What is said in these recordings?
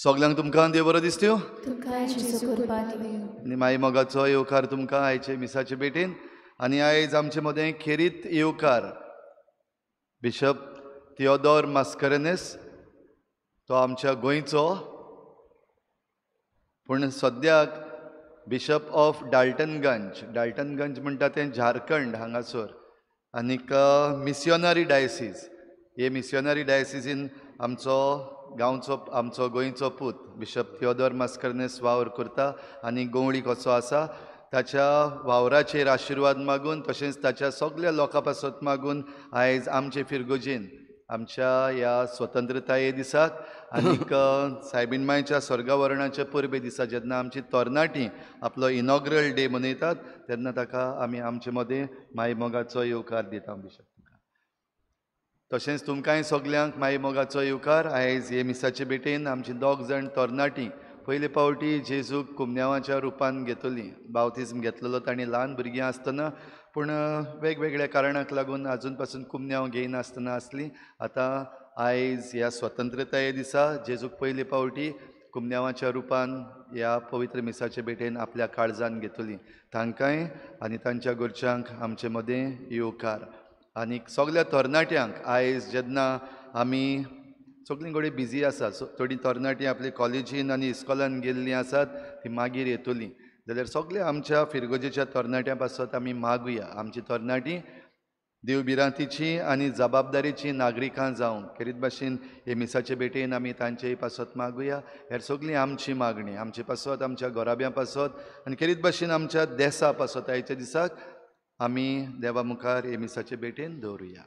सगल्यांक तुमकां देव बरो दिसत्यो आनी माई मोगाचो येवकार तुमकां आयचे मिसाचे भेटेन. आनी आयज आमचे मदें खेरीत येवकार बिशप थियोदोर मास्करेन्हस, तो आमच्या गोंयचो पूण सद्याक बिशप ऑफ डाल्टनगंज, डाल्टनगंज म्हणटा तें झारखंड हांगासर, आनीक मिसियोनरी डायसीस, हे मिसियोनरी डायसिसीन आमचो गांवचो आमचो गोंयचो पूत बिशप थियोदोर मास्करेन्हस वावर करता आनी गोंवळी कसो आसा. ताच्या वावराचेर आशिर्वाद मागून तशेंच ताच्या सगल्या लोकां पासत मागून आयज आमचे फिरगोजेन आमच्या ह्या स्वतंत्रताये दिसाक आनीक सायबीण मायच्या स्वर्गावरणाच्या परबे दिसा जेन्ना आमची तरणाटी आपलो इनॉग्रल डे मनयतात तेन्ना ताका आमी आमचे मदें माई मोगाचो येवकार दिता बिशप. तशेंच तुमकांय सगल्यांक माई मोगाचो येवकार. आयज हे मिसाचे भेटेन आमची दोग जाण तरणाटी पयले पावटी जेजूक कुमन्यावाच्या रुपान घेतली, बावतिज्म घेतलेलो तांणी ल्हान भुरगीं आसतना, पूण वेगवेगळ्या कारणाक लागून आजून पासून कुमन्यांव घेयनासतना आसली. आतां आयज ह्या स्वतंत्रताये दिसा जेजूक पयले पावटी कुमन्यावाच्या रुपान ह्या पवित्र मिसाचे भेटेन आपल्या काळजान घेतली. तांकांय आनी तांच्या घरच्यांक आमचे मदें येवकार. आनी सगल्या तरणाट्यांक आयज जेन्ना आमी सगळीं कडेन बिजी आसा, थोडीं तरणाटीं आपली कॉलेजीन आनी इस्कॉलान गेल्लीं आसात, ती मागीर येतलीं, जाल्यार सगल्या आमच्या फिरगोजेच्या तरणाट्यां पासत आमी मागुया आमची तरणाटीं देव भिरांतीची आनी जबाबदारीची नागरिकां जावंक खेरीत भाशेन हे मिसाचे भेटेन आमी तांचेय पासत मागुया. हेर सगळीं आमची मागणी आमचे पासत, आमच्या घराब्यां पासत आनी खेरीत भाशेन आमच्या देसा पासत आयच्या दिसाक आमी देवा मुखार हे मिसाचे भेटेन दवरुया.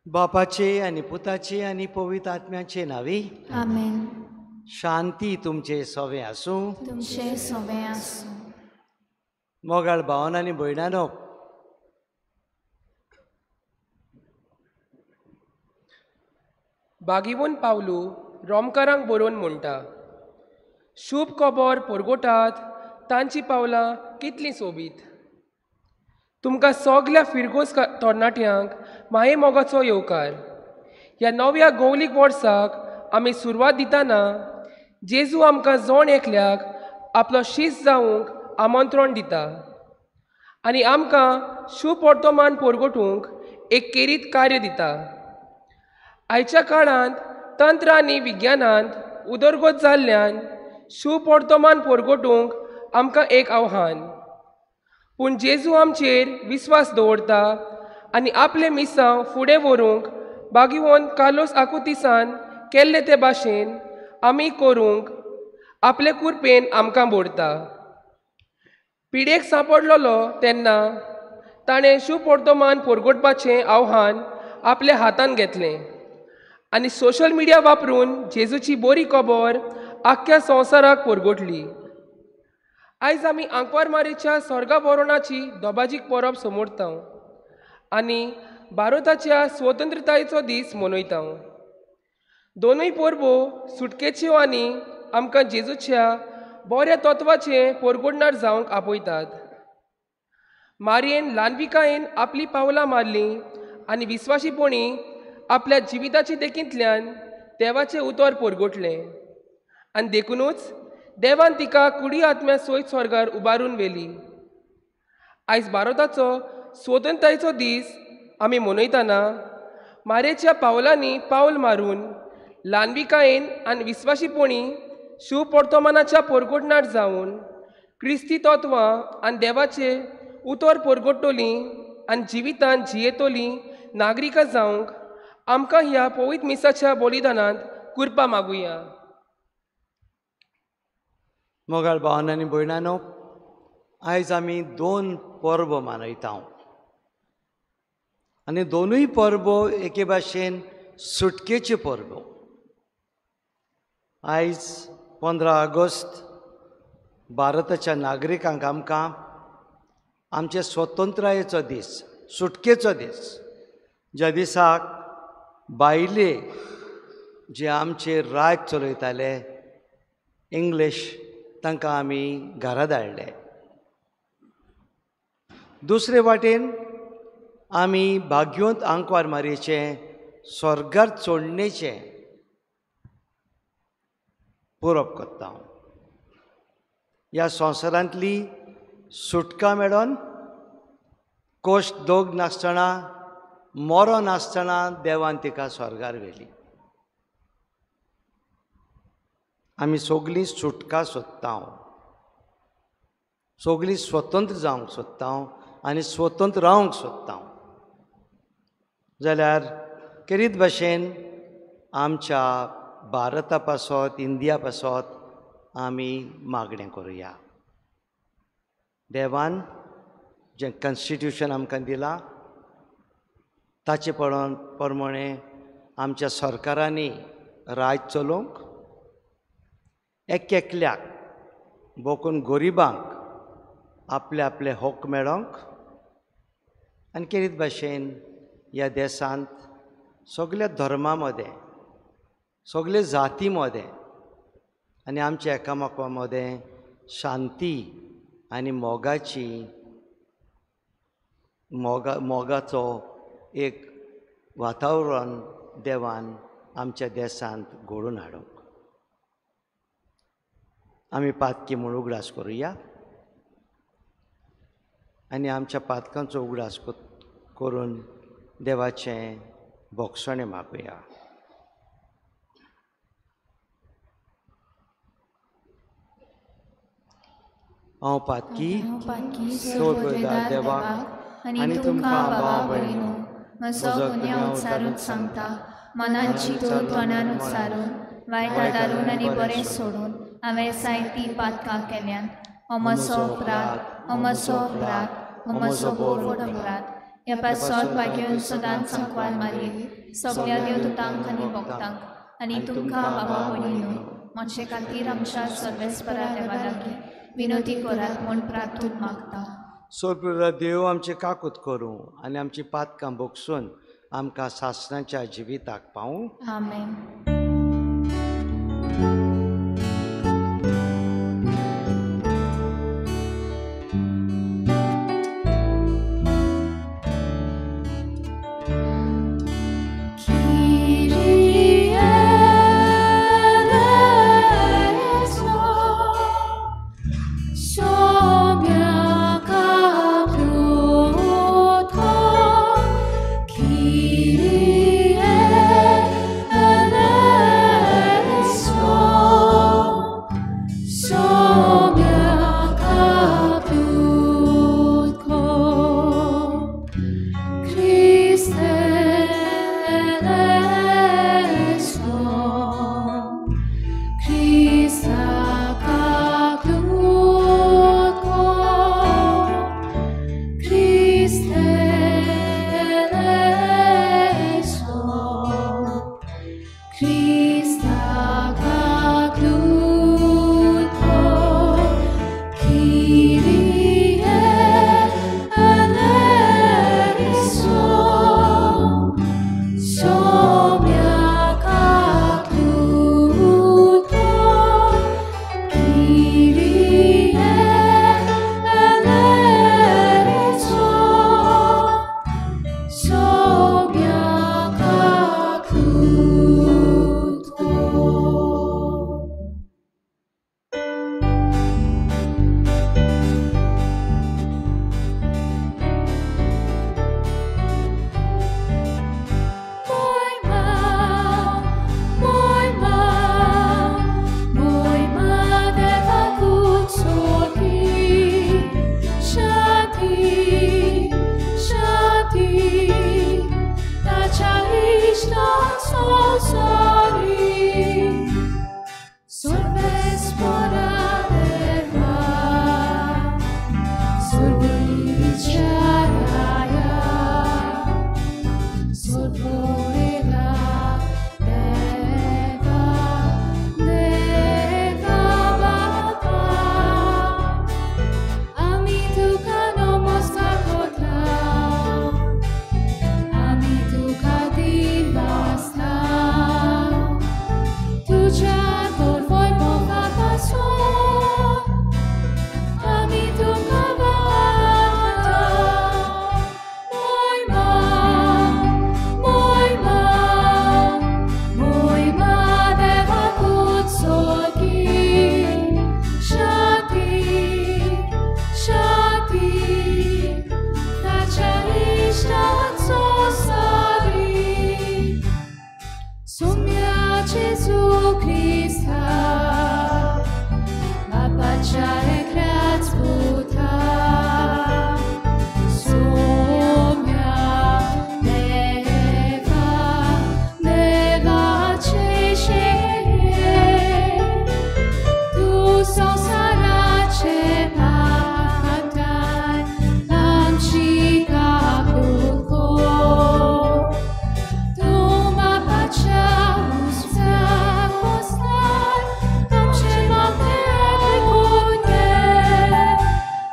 बापाचे आनी पुताचे आनी पवित्र आत्म्याचे नांवी आमेन. शांती तुमचे सोवे आसूं. तुमचे सोवे आसूं. मोगाळ भावान आनी भयणानो, बागीवन पावलू रोमकारांक बरोवन म्हणटा, शुभ खबर परगोटात तांची पावलां कितलीं सोबीत. तुमकां सगल्या फिरगोज तरणाट्यांक माये मोगाचो येवकार. ह्या नव्या गोवलीक वर्साक आमी सुरवात दितना जेजू आमकां जण एकल्याक आपलो शीस जावंक आमंत्रण दिता आनी आमकां शुभ वर्तमान परगटूंक एक केरीत कार्य दिता. आयच्या काळांत तंत्र आनी विज्ञानांत उदरगत जाल्ल्यान शुभ वर्तमान परगटूंक आमकां एक आव्हान. पूण जेजू आमचेर विस्वास दवरता आनी आपलें मिसांव फुडें व्हरूंक बागीवन कार्लोस आकुतिसान केल्ले ते भाशेन आमी करूंक आपले कुरपेन आमकां भरता. पिडेक सांपडलेलो तेन्ना ताणें शुभ वर्तमान परगटपाचें आव्हान आपल्या हातान घेतलें आनी सोशल मिडिया वापरून जेजूची बरी खबर आख्ख्या संवसाराक परगटली. आयज आमी आंकवारमारीच्या स्वर्गावरोणाची दोबाजीक परब समोरता आनी भारताच्या स्वतंत्रतायेचो दीस मनयता. दोनूय परबो सुटकेच्यो आनी आमकां जेजूच्या बऱ्या तत्वाचें परगटणार जावंक आपयतात. मारयेन ल्हानविकायेन आपलीं पावलां मारलीं आनी विस्वाशीपणी आपल्या जिविताचे देखींतल्यान देवाचें उतर परगटलें. आनी देखुनूच देवान तिका कुडी आत्म्या सयत स्वर्गार उबारून व्हेली. आयज भारताचो स्वतंत्रतायेचो दीस आमी मनयतना मारेच्या पावलांनी पावल मारून ल्हानविकायेन आनी विस्वाशीपणी शुभ वर्तमानाच्या परगटणार जावन क्रिस्ती तत्वां आनी देवाचें उतर परगट्टलीं आनी जिवितांत जियेतलीं नागरिकां जावंक आमकां ह्या पवित्र मिसाच्या बलिदानांत कृपा मागुया. मोगाळ भावान आनी भयणांनो, आयज आमी दोन परबो मनयता आनी दोनूय परबो एके भाशेन सुटकेच्यो परबो. आयज 15 ऑगस्ट भारताच्या नागरिकांक आमकां आमचे स्वतंत्रायेचो दीस, सुटकेचो दीस, ज्या दिसाक बायले जे आमचेर राज चलयताले इंग्लीश, तांकां आमी घरा धाडले. दुसरे वाटेन आमी भाग्योंत आंकवार मारयेचें स्वर्गार चोडणेचें पुरप करता. ह्या संवसारांतली सुटका मेळोन कोश्ट दोग नासतना मरो नासतना देवान तिका स्वर्गार व्हेली. आमी सगळीं सुटका सोदता, सगळीं स्वतंत्र जावंक सोदता आनी स्वतंत्र रावंक सोदता. जाल्यार केरीत भाशेन आमच्या भारता पासत, इंडिया पासत आमी मागणें करुया. देवान जें कॉन्स्टिट्युशन आमकां दिलां ताचे प्रमाणे आमच्या सरकारांनी राज चलोवंक, एक एकल्याक बोकून गरिबांक आपले आपले हक मेळोंक आनी केरीत भाशेन ह्या देशांत सगल्या धर्मा मदें, सगळे जाती मदें आनी आमच्या एकामेका मदें शांती आनी मोगाची मोगाचो एक वातावरण देवान आमच्या देशांत घडोवन हाडूंक. आमी पातकी म्हूण उगडास करुया आनी आमच्या पातकांचो उगडास करून देवाचें भोगसणें मागुया. हांव पातकी सोददार देवाक आनी तुमकां भाव भयणीनो म्हजो गुन्यांव उच्चारून सांगता, मनान चिंतून तोंडान उच्चारून वायट आदारून आनी बरें सोडून हांवें जायतीं पातकां केल्यांत. हो म्हजो अपराध, हो म्हजो अपराध, हो म्हजो भोव व्हड अपराध. ह्या पासत भाग्योन सदांच सांकवाल मारली सगळ्या देवदूतांक आनी भक्तांक आनी तुमकां बाबा भयणीनो म्हजे खातीर आमच्या सर्वेस्परा देवा लागीं विनोदी करात म्हूण प्रार्थून मागता. सोदपुरा देव आमचे काकूत करूं आनी आमची पातकां भोगसून आमकां सासणाच्या जिविताक पावूं. आमेन. Kyrie eleison. Krista, बापाच्या एकल्याच पुता, सोम्या देवा देवाचे शेरे, तूं संवसाराचे पाप आमची काकूत कर. तूं बापाच्या उजव्या बसलाय, आमचे मागणें आयकून घे.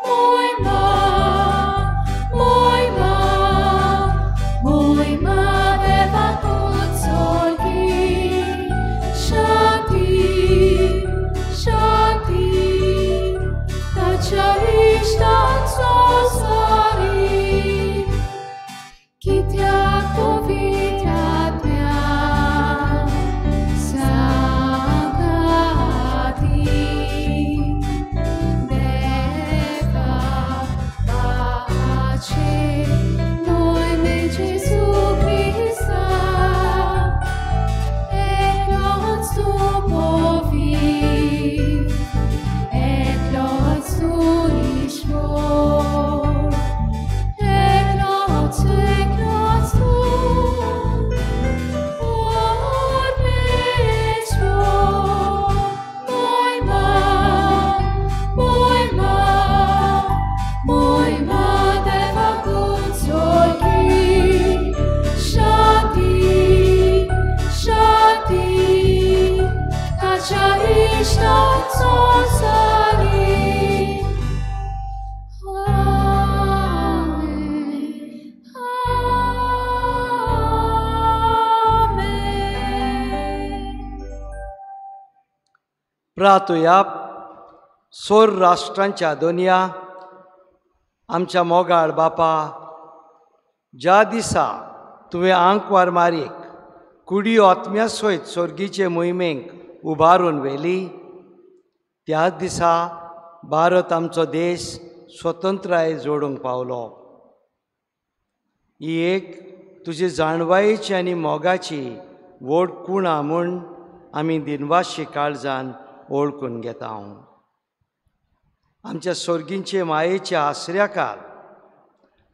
मोयमा, मोयमा, मोयमा देवाकूच सोर्गी. शांती, शांती, ताच्या इश्टांक संवसारी. कित्याक पवित्र आत्म्या सांगाती, देवा बापाचे मोहिमे जेजू क्रिस्ता, एकलोच तूं पवित्र, एकलोच तूं ईश्वर, एकलोच, एकलोच तूं परमेश्वर. मोहिमा, मोहिमा, मोहिमा देवाकूच सोर्गी. शांती, शांती, ताच्या इश्टांक संवसारी. आमेन, आमेन. प्रातुया सोर राष्ट्रांच्या दोनया आमच्या मोगाळ बापा, ज्या दिसा तुवें आंकवार मारयेक कुडी आत्म्या सयत सोर्गीचे मोहिमेक उबारून व्हेली, त्याच दिसा भारत आमचो देश स्वतंत्राय जोडूंक पावलो. ही एक तुजी जाणवायेची आनी मोगाची व्हड कुणा म्हूण आमी दिनवाशी काळजान वळखून घेता. आमच्या सोर्गींचे मायेच्या आसऱ्याकार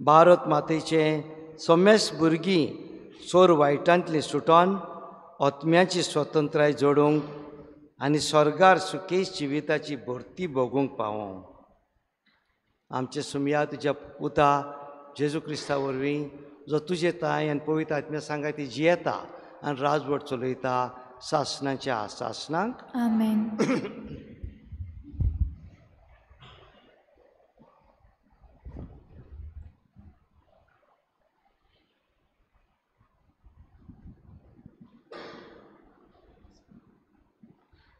भारत मातेचे समेस्त भुरगीं सोर वायटांतली सुटोन आत्म्याची स्वतंत्राय जोडूंक आनी स्वर्गार सुकेश जिविताची भरती भोगूंक पावों. आमचे सुमया तुज्या पुता जेजू क्रिस्ता वरवीं, जो तुजे ताय आनी पवित्र आत्म्या सांगाती जियेता आनी राजवट चलयता सासणाच्या सासणाक. आमेन.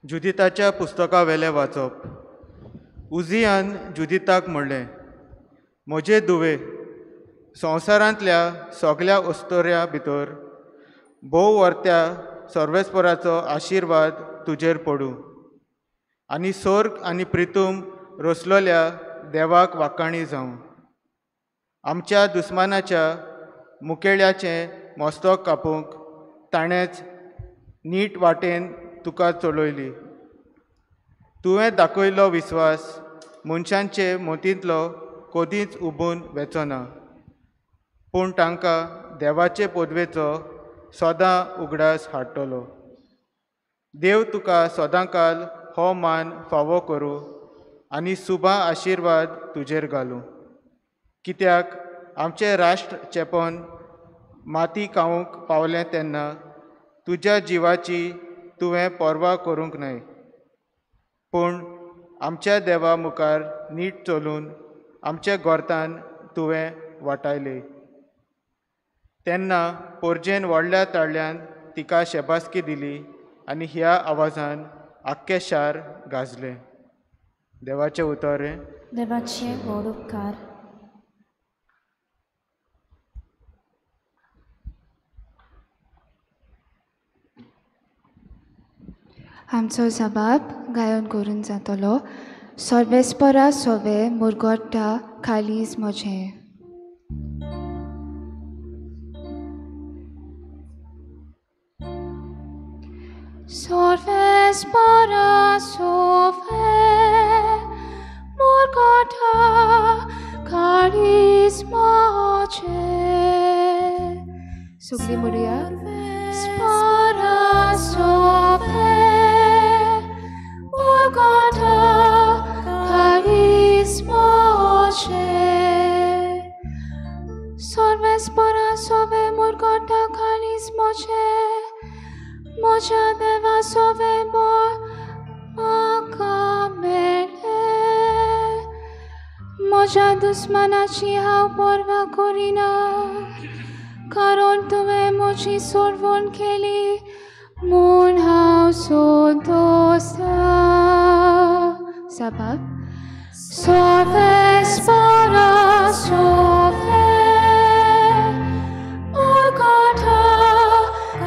जुदिताच्या पुस्तकावेलें वाचप. उजियान जुदिताक म्हणलें, म्हजे धुवे, संवसारांतल्या सगल्या अस्तोऱ्या भितर भोव वर्त्या सर्वेस्पराचो आशिर्वाद तुजेर पडूं आनी सोर्ग आनी प्रितूम रचलोल्या देवाक वाखाणी जावं. आमच्या दुस्मानाच्या मुखेल्याचें मस्तक कापूंक ताणेंच नीट वाटेन तुका चलयली. तुवें दाखयलो विस्वास मनशांचे मतींतलो कदींच उबून वेचो ना, पूण तांकां देवाचे पदवेचो सदां उगडास हाडटलो. देव तुका सदांकाल हो मान फावो करूं आनी सुबा आशिर्वाद तुजेर घालूं. कित्याक आमचें राष्ट्र चेपोन माती खावंक पावलें तेन्ना तुज्या जिवाची तुवें पर्वा करूंक न्हय, पूण आमच्या देवा मुखार नीट चलून आमच्या गोर्तान तुवें वाटायलें. तेन्ना पोरजेन व्हडल्या ताळ्यान तिका शेबासकी दिली आनी ह्या आवाजान आख्खें शार गाजलें. देवाचें उतर हें. देवाचे व्हड उपकार. आमचो जबाब गायन करून जातलो. सर्वेस्परा सोवे मुरगोट्टा खालीज म्हजें. Sorvespora sove murgota kalis moche. Sugli muria spora sove murgota kalis moche. Sorvespora sove murgota kalis moche. Moja deva sove mor makamele. Moja dusmanachi hau porva korina. Karon tuve mochi sorvon keli mun hau sontosta. Sabab Sorvespora sove murgota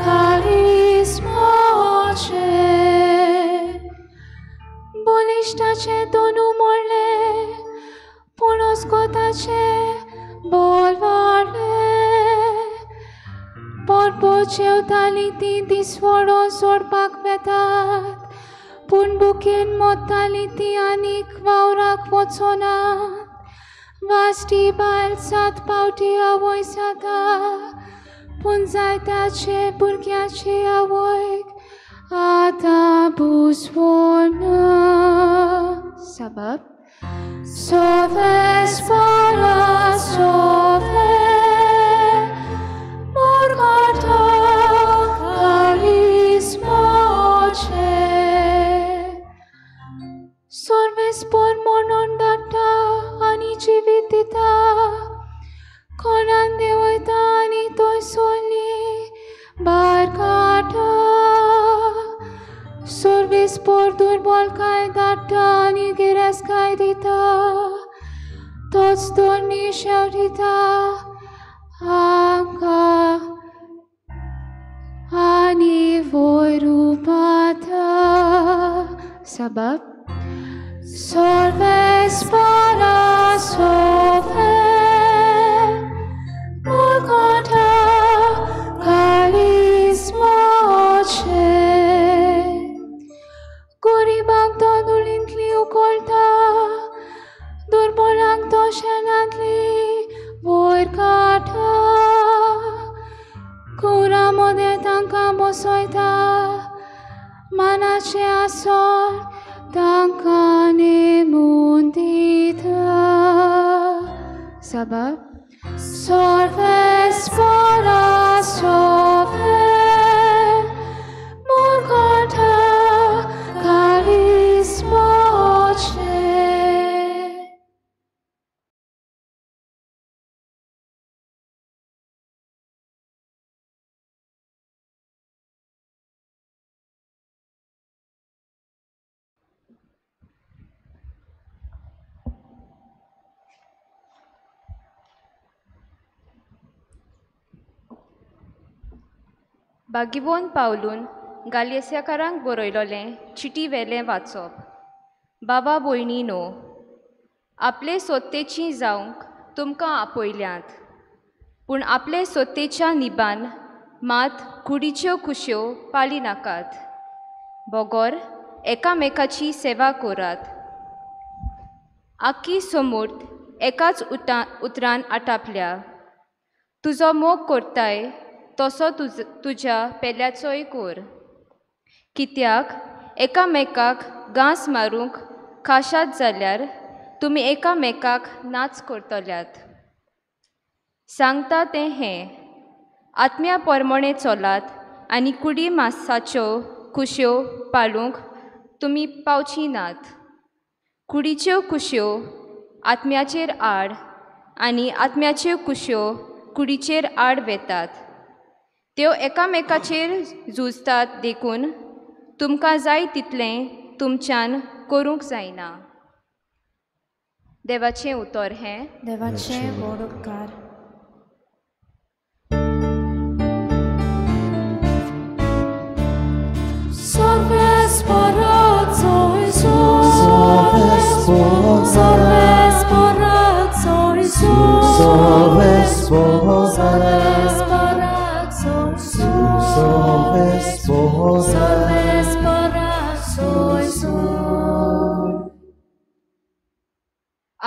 kalis moche. Bolishtache donu morle, punoscotache bolvarle. Porpoche utaliti disvoro sorpak vetat, pun bukin motaliti anik vaurak votsonat. Vasti bail sat pauti avoi sata, pun zaytache burgyache avoik ata busvona. Sabab Sorvespora sove murgota kalis moche. Sorvespor monon datta ani jivitita, konan devoita ani toy soli barkata. Sorvespor durbol kai datta ani giras kai dita, tots dorni shaurita anka ani voirupata. Sabab Sorvespora sove murgota kalis moche. Goribang tanulintli ukolta, durbolang toshelantli vorkata. Kura mode tanka bosoita, manache asor tanka nemundita. Sabab Sorvespora sove murgota kalis moche. बागिवोन पावलून गालियस्याकारांक बरयलोलें चिटी वेलें वाचप. बाबा भयणी न्हू, आपले सोत्तेची जावंक तुमकां आपयल्यांत, पूण आपले सोत्तेच्या निबान मात कुडीच्यो खुश्यो पाली नाकात, बगर एकामेकाची सेवा करात. आख्खी सोमूर्त एकाच उतरान आटापल्या. तुजो मोग करताय तसो तुज्या पेल्याचोय कोर. कित्याक एकामेकाक घांस मारूंक खाशात जाल्यार तुमी एकामेकाक नाच करतल्यात. सांगता तें हें, आत्म्या परमणे चलात आनी कुडी मासाच्यो खुश्यो पाळूंक तुमी पावची नात. कुडीच्यो खुश्यो आत्म्याचेर आड आनी आत्म्याच्यो खुश्यो कुडीचेर आड वेतात. त्यो एकामेकाचेर झुजतात, देखून तुमकां जाय तितलें तुमच्यान करूंक जायना. देवाचें उतर हें. देवाचें व्हड उपकार.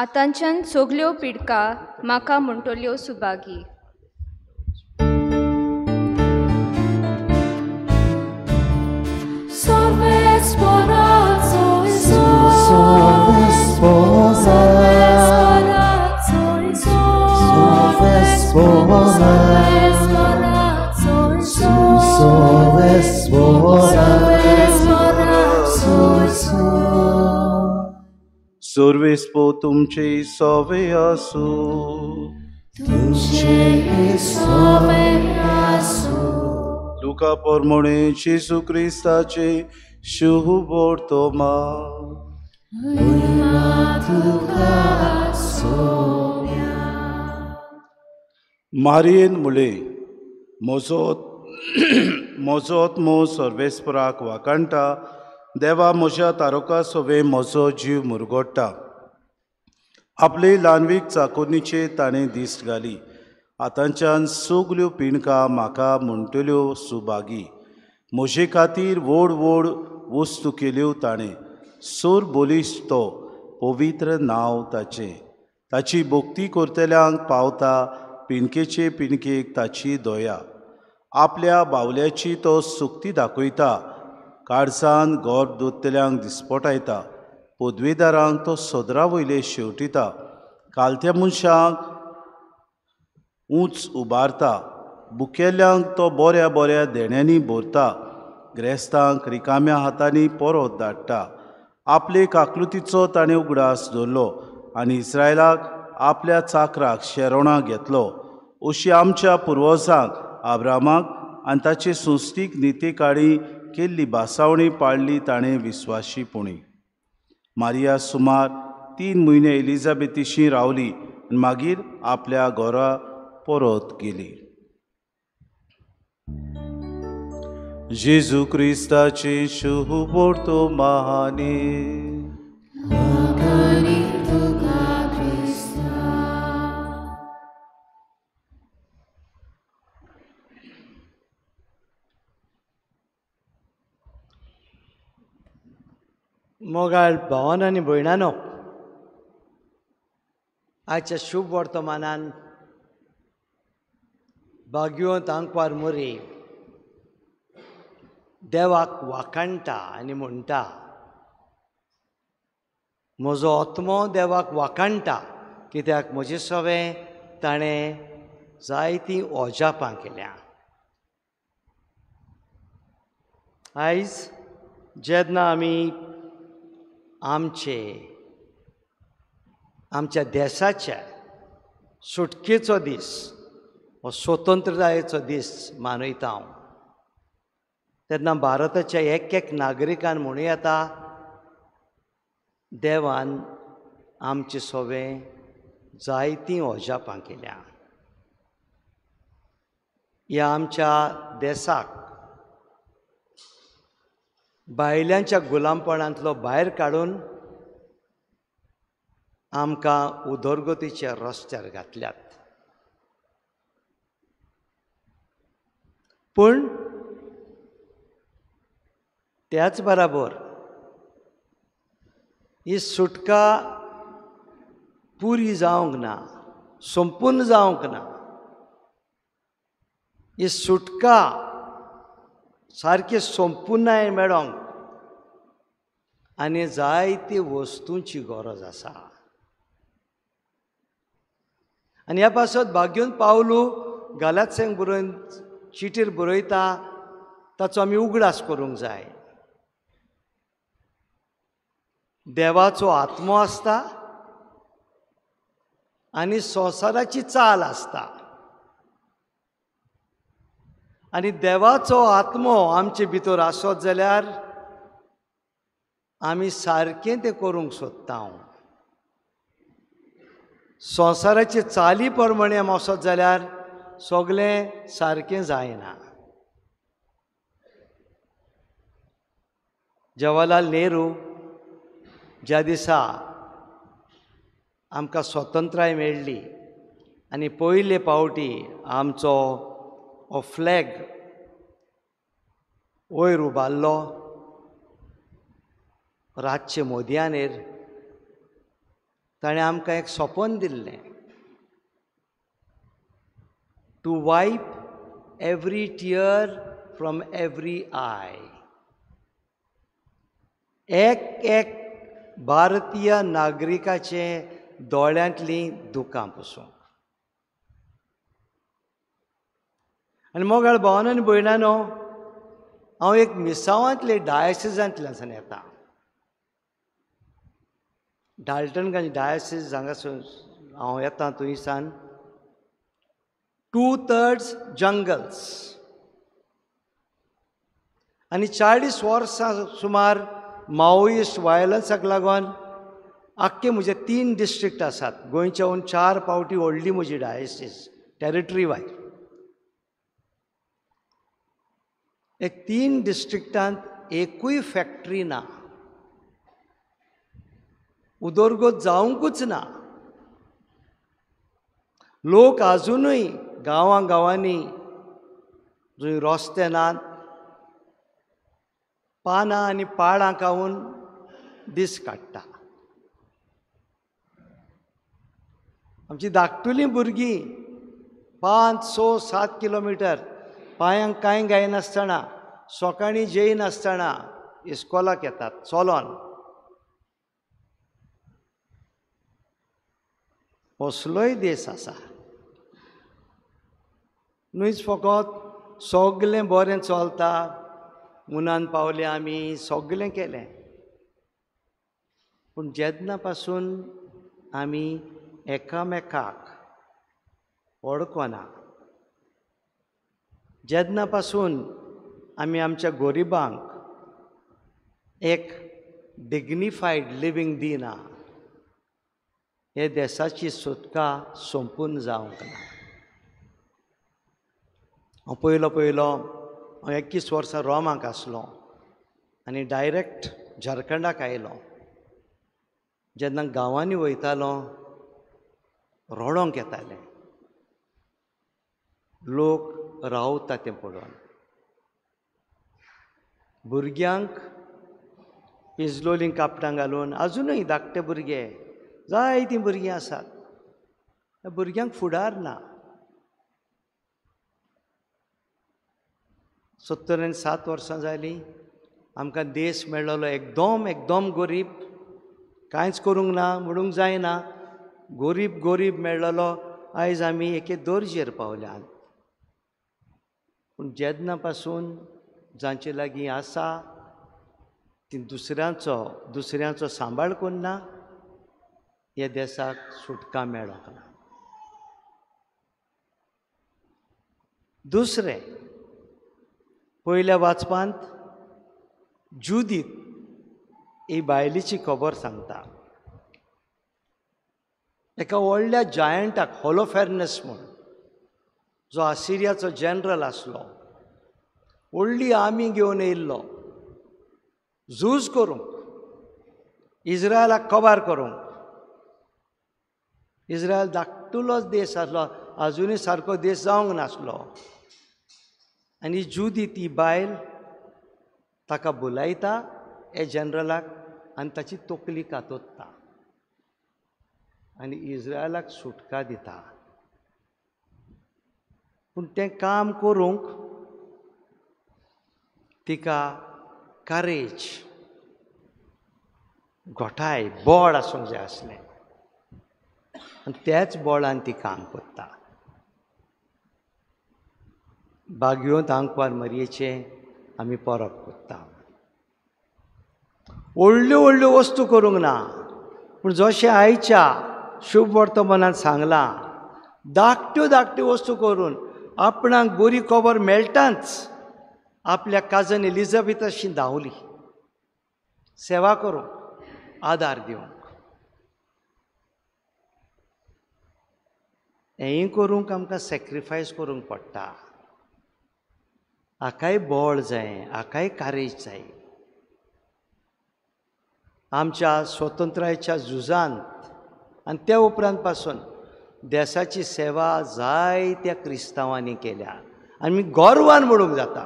आतांच्यान सगल्यो पिडका म्हाका म्हणटल्यो सुभागी. सर्वेस्पो तुमचे सोवे आसू. तुमचे सोवे आसू. लुका परमणे जेजू क्रिस्ताचे शुभ वर्तमान. मारियेन मुळे म्हजो म्हजो आत्मो सर्वेस्पराक वाकाणटा. देवा म्हज्या तारोका सोवे म्हजो जीव मुरगोडटा. आपले ल्हानवीक चाकोरणीचेर ताणें दिश्ट घाली. आतांच्यान सगल्यो पिणकां म्हाका म्हणटल्यो सुभागी. म्हजे खातीर व्हड व्हड वस्तू केल्यो ताणें. सोर बलिश्ट तो पवित्र नांव ताचें. ताची भक्ती करतल्यांक पावता पिणकेचे पिणकेक ताची दया. आपल्या बावल्याची तो सुक्ती दाखयता. काळजान गर्भ दोतल्यांक दिसपटायता. पदवेदारांक तो सदरा वयले शेवटिता. कालत्या मनशांक उंच उबारता. बुकेल्यांक तो बऱ्या बऱ्या देण्यांनी भरता. ग्रेस्तांक रिकाम्या हातांनी परत धाडटा. आपले काकलुतीचो ताणें उगडास दवरलो आनी इस्रायलाक आपल्या चाकराक शेरोणाक घेतलो. अशी आमच्या पुर्वजांक आब्रामाक आनी ताचे संस्थीक नितेकाणी केल्ली भासावणी पाळ्ळी ताणें विस्वाशीपणी. मारिया सुमार 3 म्हयने एलिजाबेतीशी रावली आनी मागीर आपल्या घरा परत गेली. जेजू क्रिस्ताचे शुभ वर्तमानी. मोगाळ भावान आनी भयणानो, आयच्या शुभ वर्तमानान भाग्यवंत आंकवार मोरी देवाक वाखाणटा आनी म्हणटा, म्हजो आत्मो देवाक वाखाणटा कित्याक म्हजे सवें ताणें जायतीं ओजापां केल्या. आयज जेन्ना आमी आमचे आमच्या देशाच्या सुटकेचो दीस हो स्वतंत्रतायेचो दीस मनयता हांव, तेन्ना भारताच्या एक एक नागरिकान म्हणूं येता, देवान आमचे सवें जायतीं ओजापां केल्या. ह्या आमच्या देशाक बायल्यांच्या गुलामपणांतलो भायर काडून आमकां उदरगतीच्या रस्त्यार घातल्यात. पूण त्याच बराबर ही सुटका पुरी जावंक ना, संपूर्ण जावंक ना. ही सुटका सारकी संपूर्णाय मेळोंक आनी जायती वस्तूंची गरज आसा. आनी ह्या पासत भाग्योन पावलू गालात्सेंग बरोवन चिटीर बरयता, ताचो आमी उगडास करूंक जाय. देवाचो आत्मो आसता आनी संवसाराची चाल आसता आनी देवाचो आत्मो आमचे भितर आसत जाल्यार आमी सारकें तें करूंक सोदता. संवसाराचे चाली प्रमाणे आमी वचत जाल्यार सगळें सारकें जायना. जवाहरलाल नेहरू ज्या दिसा आमकां स्वतंत्राय मेळ्ळी आनी पयले पावटी आमचो हो फ्लॅग वयर उबारलो रातचे मोदयानेर, ताणें आमकां एक सोपन दिल्लें, to wipe every tear from every eye. एक एक भारतीय नागरिकाचे दोळ्यांतलीं दुकां पुसूंक. आनी मोगाळ भावानो आनी भयणानो, हांव एक मिसावांतले डायसिसांतल्यान येता. डाल्टनगंज डायसिस हांगासर हांव येता. थंयसान 2/3 जंगल्स आनी 40 वर्सां सुमार माओइस्ट वायलन्साक लागून आख्खे म्हजे 3 डिस्ट्रिक्ट आसात. गोंयच्याहून 4 फावटी व्हडली म्हजी डायसिस टेरिटरी वायज. एक 3 डिस्ट्रिक्टांत एकूय फॅक्टरी ना, उदरगत जावंकूच ना. लोक आजुनूय गांवां गांवांनी जंय रस्ते नात, पानां आनी पाळां खावन दीस काडटा. आमची धाकटुलीं भुरगीं 5, 6, 7 किलोमिटर पांयांक कांय गायनासतना, सकाळीं जेयनासतना इस्कोलाक येतात चलोन. असलोय देश आसा. न्हूच फकत सगलें बरें चलता, मुनान पावले आमी, सगलें केलें, पूण जेन्ना पासून आमी एकामेकाक वळखना, जेन्ना पासून आमी आमच्या गरिबांक एक डिग्निफायड लिवींग दिना, हे देशाची सुटका सोंपून जावंक ना. हांव पयलो पयलो हांव 21 वर्सां रोमाक आसलो आनी डायरेक्ट झारखंडाक आयलो. जेन्ना गांवांनी वयतालो रडोंक येतालें, लोक रावता तें पळोवन. भुरग्यांक पिंजलोलीं कापटां घालून, आजुनूय धाकटे भुरगे, जायतीं भुरगीं आसात, त्या भुरग्यांक फुडार ना. 77 वर्सां जालीं आमकां देश मेळ्ळो, एकदम एकदम गरीब, कांयच करूंक ना म्हणूंक जायना, गरीब गरीब मेळ्ळो. आयज आमी एके दर्जेर पावल्यात. पूण जेन्ना पासून जांचे लागीं आसा ती दुसऱ्यांचो सांबाळ करना, ह्या देशाक सुटका मेळोंक ना. दुसरें, पयल्या वाचपांत जुदीत ही बायलेची खबर सांगता. एका व्हडल्या जायंटाक, होलोफेर्नस म्हूण, जो आसिरियाचो जनरल आसलो, व्हडली आर्मी घेवन येयल्लो झूज करूंक, इज्रायलाक कबार करूंक. इज्रायल धाकटुलोच देश आसलो, आजुनूय सारको देश जावंक नासलो. आनी जुदी ती बायल ताका बोलायता हे जनरलाक आनी ताची तकली कातोत्ता आनी इज्रायलाक सुटका दिता. पूण तें काम करूंक तिका करेज, घोटाय, बळ आसूंक जाय आसलें आनी त्याच बळान ती काम करता. बागयोंत आंकवार मरयेचें आमी परब करता. व्हडल्यो व्हडल्यो वस्तू करूंक ना, पूण जशें आयच्या शुभ वर्तमानान सांगलां, धाकट्यो धाकट्यो वस्तू करून आपणाक बरी खबर मेळटाच आपल्या काजन एलिझाबेथाशी धांवली सेवा करूंक, आदार दिवंक. हेंय करूंक आमकां सॅक्रिफायस करूंक पडटा. हाकाय बळ जाय, हाकाय कारेज जाय. आमच्या स्वतंत्रायेच्या झुजांत आनी त्या उपरांत पासून देशाची सेवा जायत्या क्रिस्तांवांनी केल्या आनी गर्वान म्हणूंक जाता.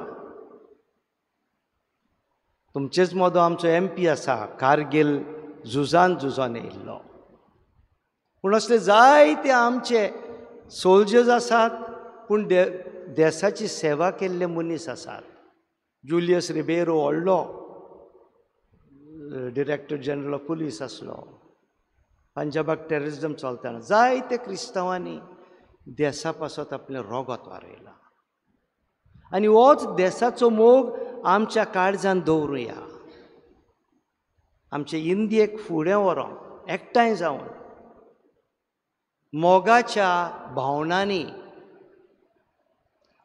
तुमचेच मदो आमचो एम पी आसा, कारगील झुजान झुजोन येयल्लो. पूण असले जायते आमचे सोल्जर्स आसात, पूण देसाची सेवा केल्ले मनीस आसात. जुलियस रिबेरो व्हडलो डिरेक्टर जनरल ऑफ पुलीस आसलो. पंजाबाक टेररिजम चलतना जायते क्रिस्तांवांनी देसा पासत आपलें रोगत वारयलां. आनी होच देसाचो मोग आमच्या काळजान दवरुया. आमचे इंदियेक फुडें व्हरोंक एकठांय जावन मोगाच्या भावनांनी,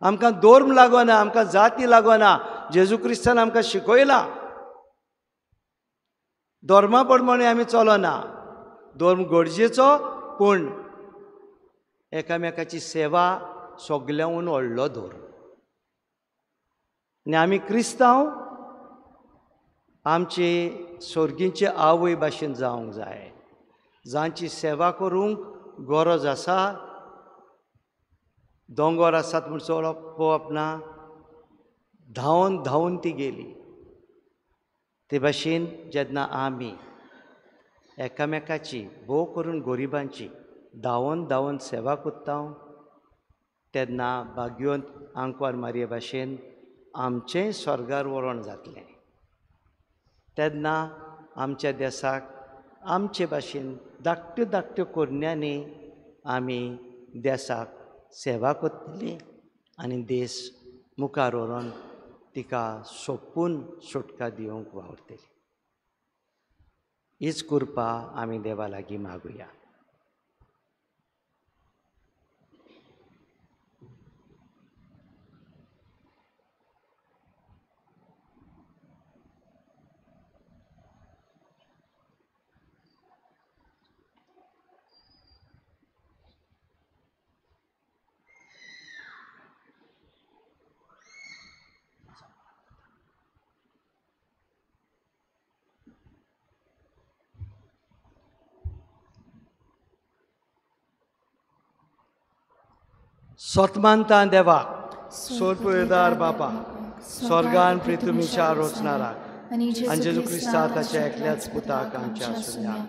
आमकां धर्म लागना, आमकां जाती लागना, जेजू क्रिस्तान आमकां शिकयलां धर्मा प्रमाणे आमी चलना. धर्म गरजेचो, पूण एकामेकाची सेवा सगल्यांहून व्हडलो धर्म. आनी आमी क्रिस्तांव आमचे सोर्गींचे आवय भाशेन जावंक जाय, जांची सेवा करूंक गरज आसा. दोंगोर आसात म्हूण चलप पळोवप ना, धांवन धांवन ती गेली. ते भाशेन जेन्ना आमी एकामेकाची, भोव करून गरिबांची धांवन धांवन सेवा करता तेन्ना भाग्यवंत आंकवार मारये भाशेन आमचेंय स्वर्गार वरण जातलें. तेन्ना आमच्या देसाक आमचे भाशेन धाकट्यो धाकट्यो कोरण्यांनी आमी देसाक सेवा करतली आनी देश मुखार व्हरोन तिका सोपून सुटका दिवंक वावुरतली. हीच कृपा आमी देवा लागीं मागुया. सोतमानता देवाक, सोरपुरेदार बापा, स्वर्गान पृथ्वीच्या रोचणाराक आनी जेजू क्रिस्ता ताच्या एकल्याच पुताक आमच्या सुन्याक,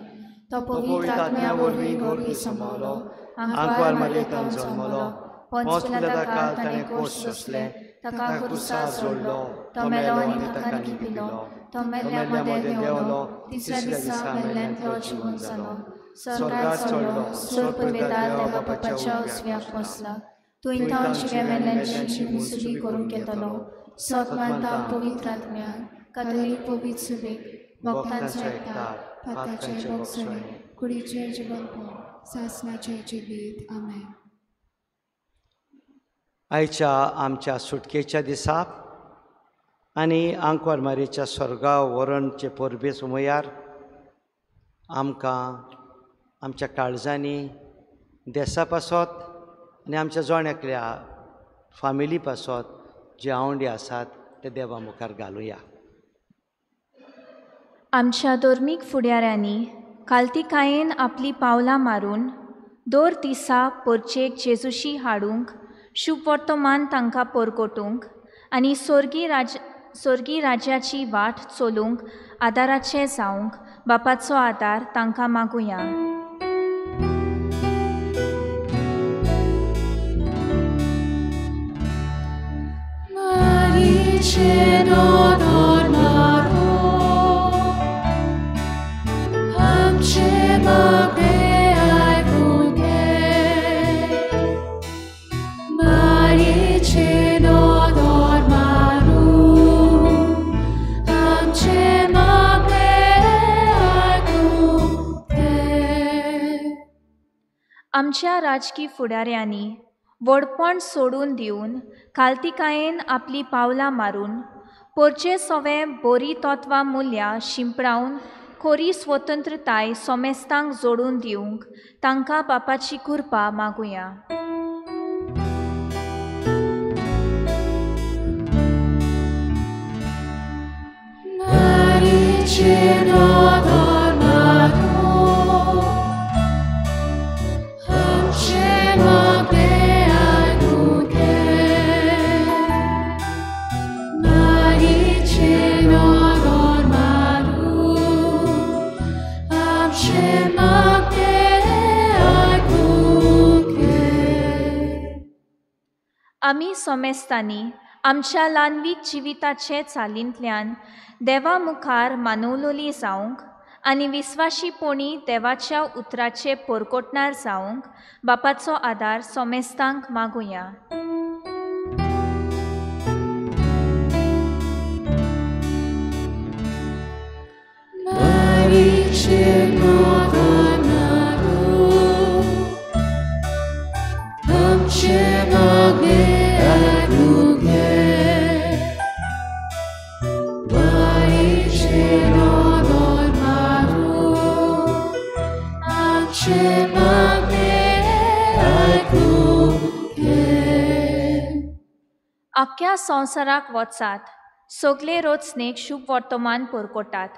तो पवित्र आत्म्या वरवीं गोरवी समावलो, आंकवार मारयेतान जल्मलो, पोंच पिलाता काल ताणें कोश सोंसलें, ताका खुर्सार जोडलो, तो मेलो आनी ताका लिपिलो, तो मेल्ल्या मदें देंवलो, तिसऱ्या दिसा मेल्ल्यांतलो जिवन जालो, स्वर्गार चडलो, सोरपुरेदार देवा बापाच्या उजव्याक बसला, तूं तांची मेल्ल्यांची मुसुबी करूंक येतलो. सत मानता पवित्र आत्म्या, कातोलीक पवित्र सुबेक, भक्तांचो एकठार, पातकाचें भोगसणें, कुडीचें जिवनपण, सासणाचें जिवीत. आमेन. आयच्या आमच्या सुटकेच्या दिसा आनी आंकवार मारयेच्या स्वर्गा वरणचे परबे सुमयार आमकां आमच्या काळजांनी देसा पासत आनी आमच्या जण एकल्या फामिली पासत जे आवंडे आसात ते देवा मुखार घालुया. आमच्या धर्मीक फुडाऱ्यांनी कालतिकायेन आपली पावलां मारून दर दिसा परचेक जेजूशी हाडूंक, शुभ वर्तमान तांकां परगटूंक आनी स्वर्गी राज्याची वाट चलूंक आदाराचें जावंक बापाचो आदार तांकां मागुया. आमच्या राजकी फुडाऱ्यांनी व्हडपण सोडून दिवन कालतिकायेन आपली पावलां मारून पोरचे सवे बोरी तत्वां मुल्यां शिंपडावन खोरी स्वतंत्रताय सोमेस्तांक जोडून दिवंक तांकां बापाची कृपा मागुया. आमी सोमेस्तांनी आमच्या लानवीक जिविताचे चालींतल्यान देवा मुखार मानवलोली जावंक आनी विस्वाशीपणी देवाच्या उतराचे पोरकोटणार जावंक बापाचो आदार सोमेस्तांक मागुया. आख्या संवसाराक वचात, सगळे रोचनेक शुभ वर्तमान पुरकोटात.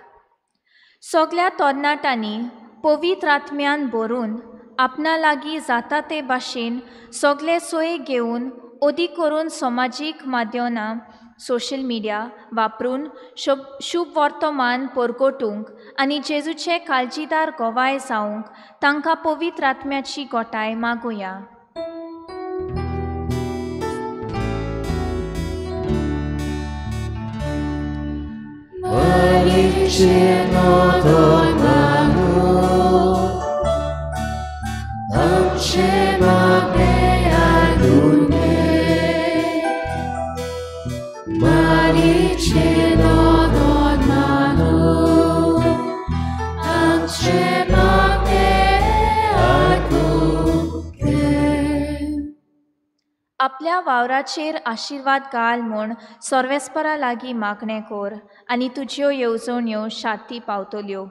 सगळ्या तरणाट्यांनी पवित्र आत्म्यान भरून आपणा लागीं जाता ते भाशेन सगळे सोय घेवन अदीक करून समाजीक माध्यमां सोशल मिडिया वापरून शुभ वर्तमान परगटूंक आनी जेजूचे काळजीदार गवाय जावंक तांकां पवित्र आत्म्याची गोटाय मागुया. आपल्या वावराचेर आशिर्वाद घाल म्हूण सर्वेस्परा लागीं मागणें कर आनी तुज्यो येवजण्यो शांती पावतल्यो.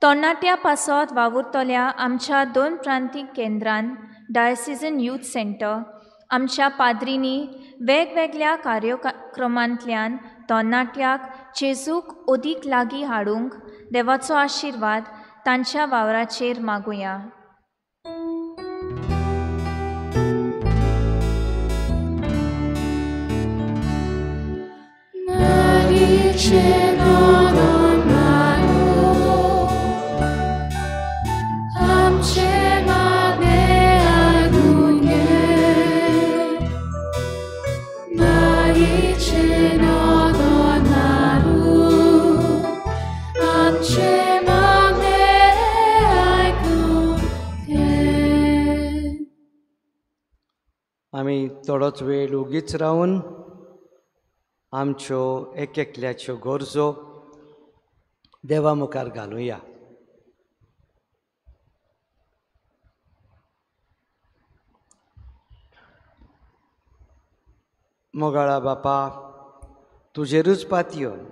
तरणाट्या पासत वावुरतल्या आमच्या दोन प्रांतीक केंद्रान डायसिजन यूथ सेंटर आमच्या पाद्रींनी वेगवेगळ्या कार्यक्रमांतल्यान तरणाट्याक जेजूक अदीक लागीं हाडूंक देवाचो आशिर्वाद तांच्या वावराचेर मागुया. आमी थोडोच वेळ उगीच रावन आमच्यो एक एकल्याच्यो गरजो देवा मुखार घालुया. मोगाळा बापा, तुजेरूच पातयेवन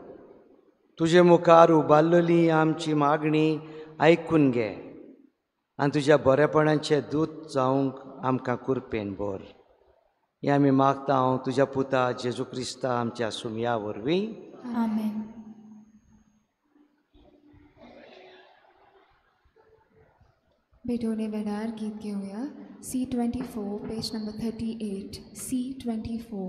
तुजे मुखार उबारलेली आमची मागणी आयकून घे आनी तुज्या बरेपणाचें दूत जावंक आमकां कुरपेन भर. हें आमी मागता हांव तुज्या पुता जेजू क्रिस्ता आमच्या सुमया वरवीं. आमेन. भेटवणे वेळार गीत घेवया. C24 page number 38. C24.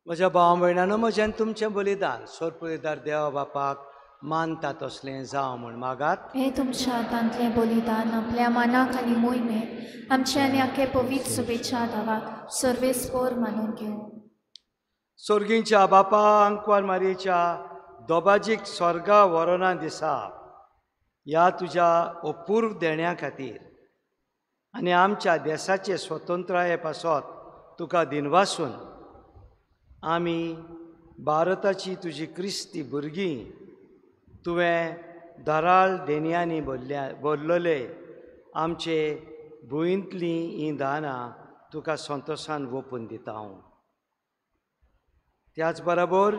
म्हज्या भाव भयणानो, म्हज्यान तुमचें बलिदान सोरपुलेदार देवा बापाक मानता तसलें जावं म्हूण मागात. हें तुमच्या हातांतलें बलिदान आपल्या मनाक आनी मोहिमेक आमच्या आनी आख्खे पवित्र शुभेच्छा दावाक सर्वेस्पोर मानून घेवं. सोर्गींच्या बापा आंकवार मारयेच्या दोबाजीक स्वर्गा व्हरोना दिसा ह्या तुज्या अपूर्व देण्या खातीर आनी आमच्या देसाचे स्वतंत्राये पासत तुका दिनवासून आमी भारताची तुजी क्रिस्ती भुरगीं तुवें धाराळ देणयांनी भरलेले आमचे भुंयंतलीं हीं दानां तुका संतोशान ओंपून दिता हांव. त्याच बराबर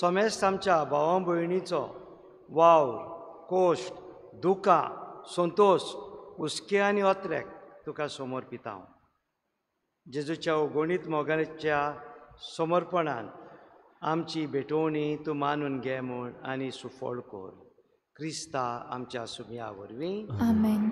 समेस्त आमच्या भावा भयणीचो वावर, कोश्ट, दुकां, संतोश, हुस्के आनी अत्रेक तुका समर्पिता हांव. जेजूच्या अगणीत मोगाच्या समर्पणान आमची भेटवणी तूं मानून घे म्हूण आनी सुफळ कर. क्रिस्ता आमच्या सुमया वरवीं. आमेन.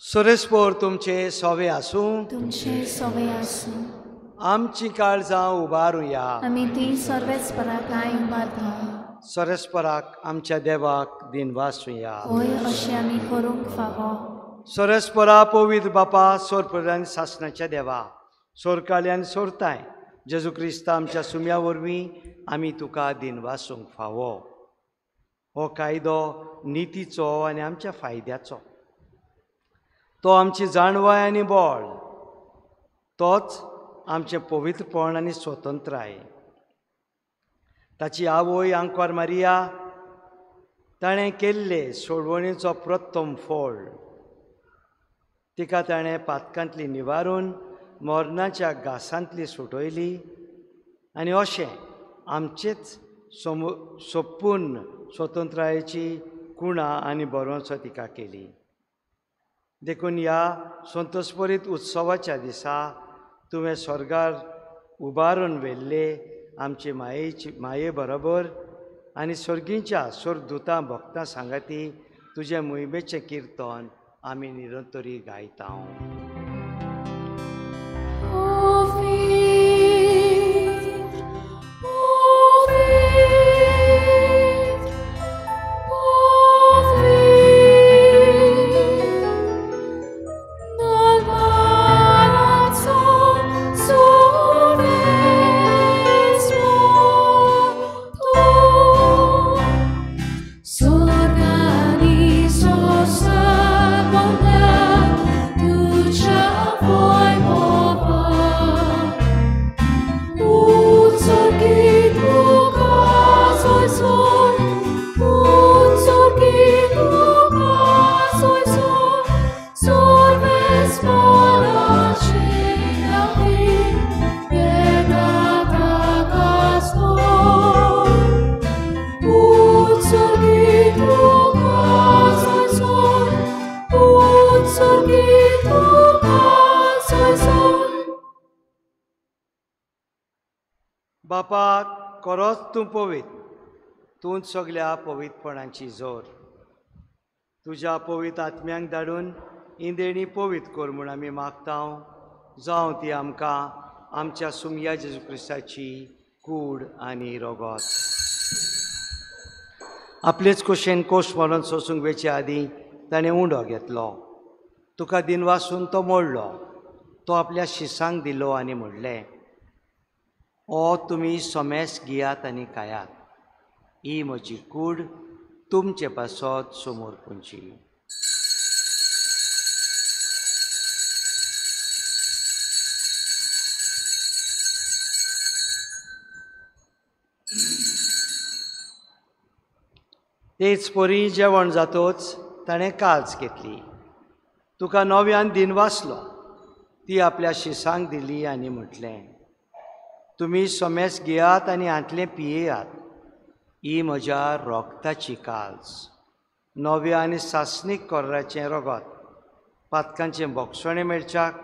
सोरेस्पोर तुमचे सोवे आसूं, तुमचे सोवे आसूं. आमची काळजां उबारुया, आमी ती सर्वेस्पराक उबारता. सोरेस्पराक आमच्या देवाक दिनवासुया, होय अशें आमी करूंक फावो. सोरेस्परा पवित्र बापा, सोरप्रधान सासणाच्या देवा, सोरकाली आनी सोरताय जेजू क्रिस्ता आमच्या सुम्या वरवीं आमी तुका दिनवासूंक फावो. हो कायदो नितीचो आनी आमच्या फायद्याचो, तो आमची जाणवाय आनी बळ, तोच आमचें पवित्रपण आनी स्वतंत्राय. ताची आवय आंकवार मारिया ताणें केल्ले सोडवणीचो प्रथम फळ, तिका ताणें पातकांतली निवारून मरणाच्या घासांतली सुटयली आनी अशें आमचेच संपूर्ण स्वतंत्रायेची कुणा आनी भरवंसो तिका केली. देखून ह्या संतोषभरीत उत्सवाच्या दिसा तुवें स्वर्गार उबारून व्हेल्ले आमचे मायेची माये बरोबर आनी स्वर्गींच्या स्वर्गदुतां भक्तां सांगाती तुजें मोहिमेचें किर्तन आमी निरंतरी गायता. बापा खरोच तूं पवित्र, तूं सगल्या पवित्रपणाची जोर. तुज्या पवित्र आत्म्यांक धाडून ही देणी पवित्र कर म्हूण आमी मागता. जावं ती आमकां आमच्या सुमया जेजू क्रिस्ताची कूड आनी रगत. आपलेच कुशेन कोश मरण सोसूंक वेचे आदीं ताणें उंडो घेतलो, तुका दिनवासून तो मोडलो, तो आपल्या शिसांक दिलो आनी म्हणलें, ओ तुमी सोमेस घेयात आनी खायात, ही म्हजी कूड तुमचे पासत समोर पुंची. तेच परी जेवण जातोच ताणें काज घेतली, तुका नव्यान दिनवासलो, ती आपल्या शिसांक दिली आनी म्हटलें, तुमी सोमेस घेयात आनी हांतलें पियेयात, ही म्हज्या रोगताची काज, नव्या आनी सासणीक कोर्राचें रगत, पातकांचें बोगसणें मेळच्याक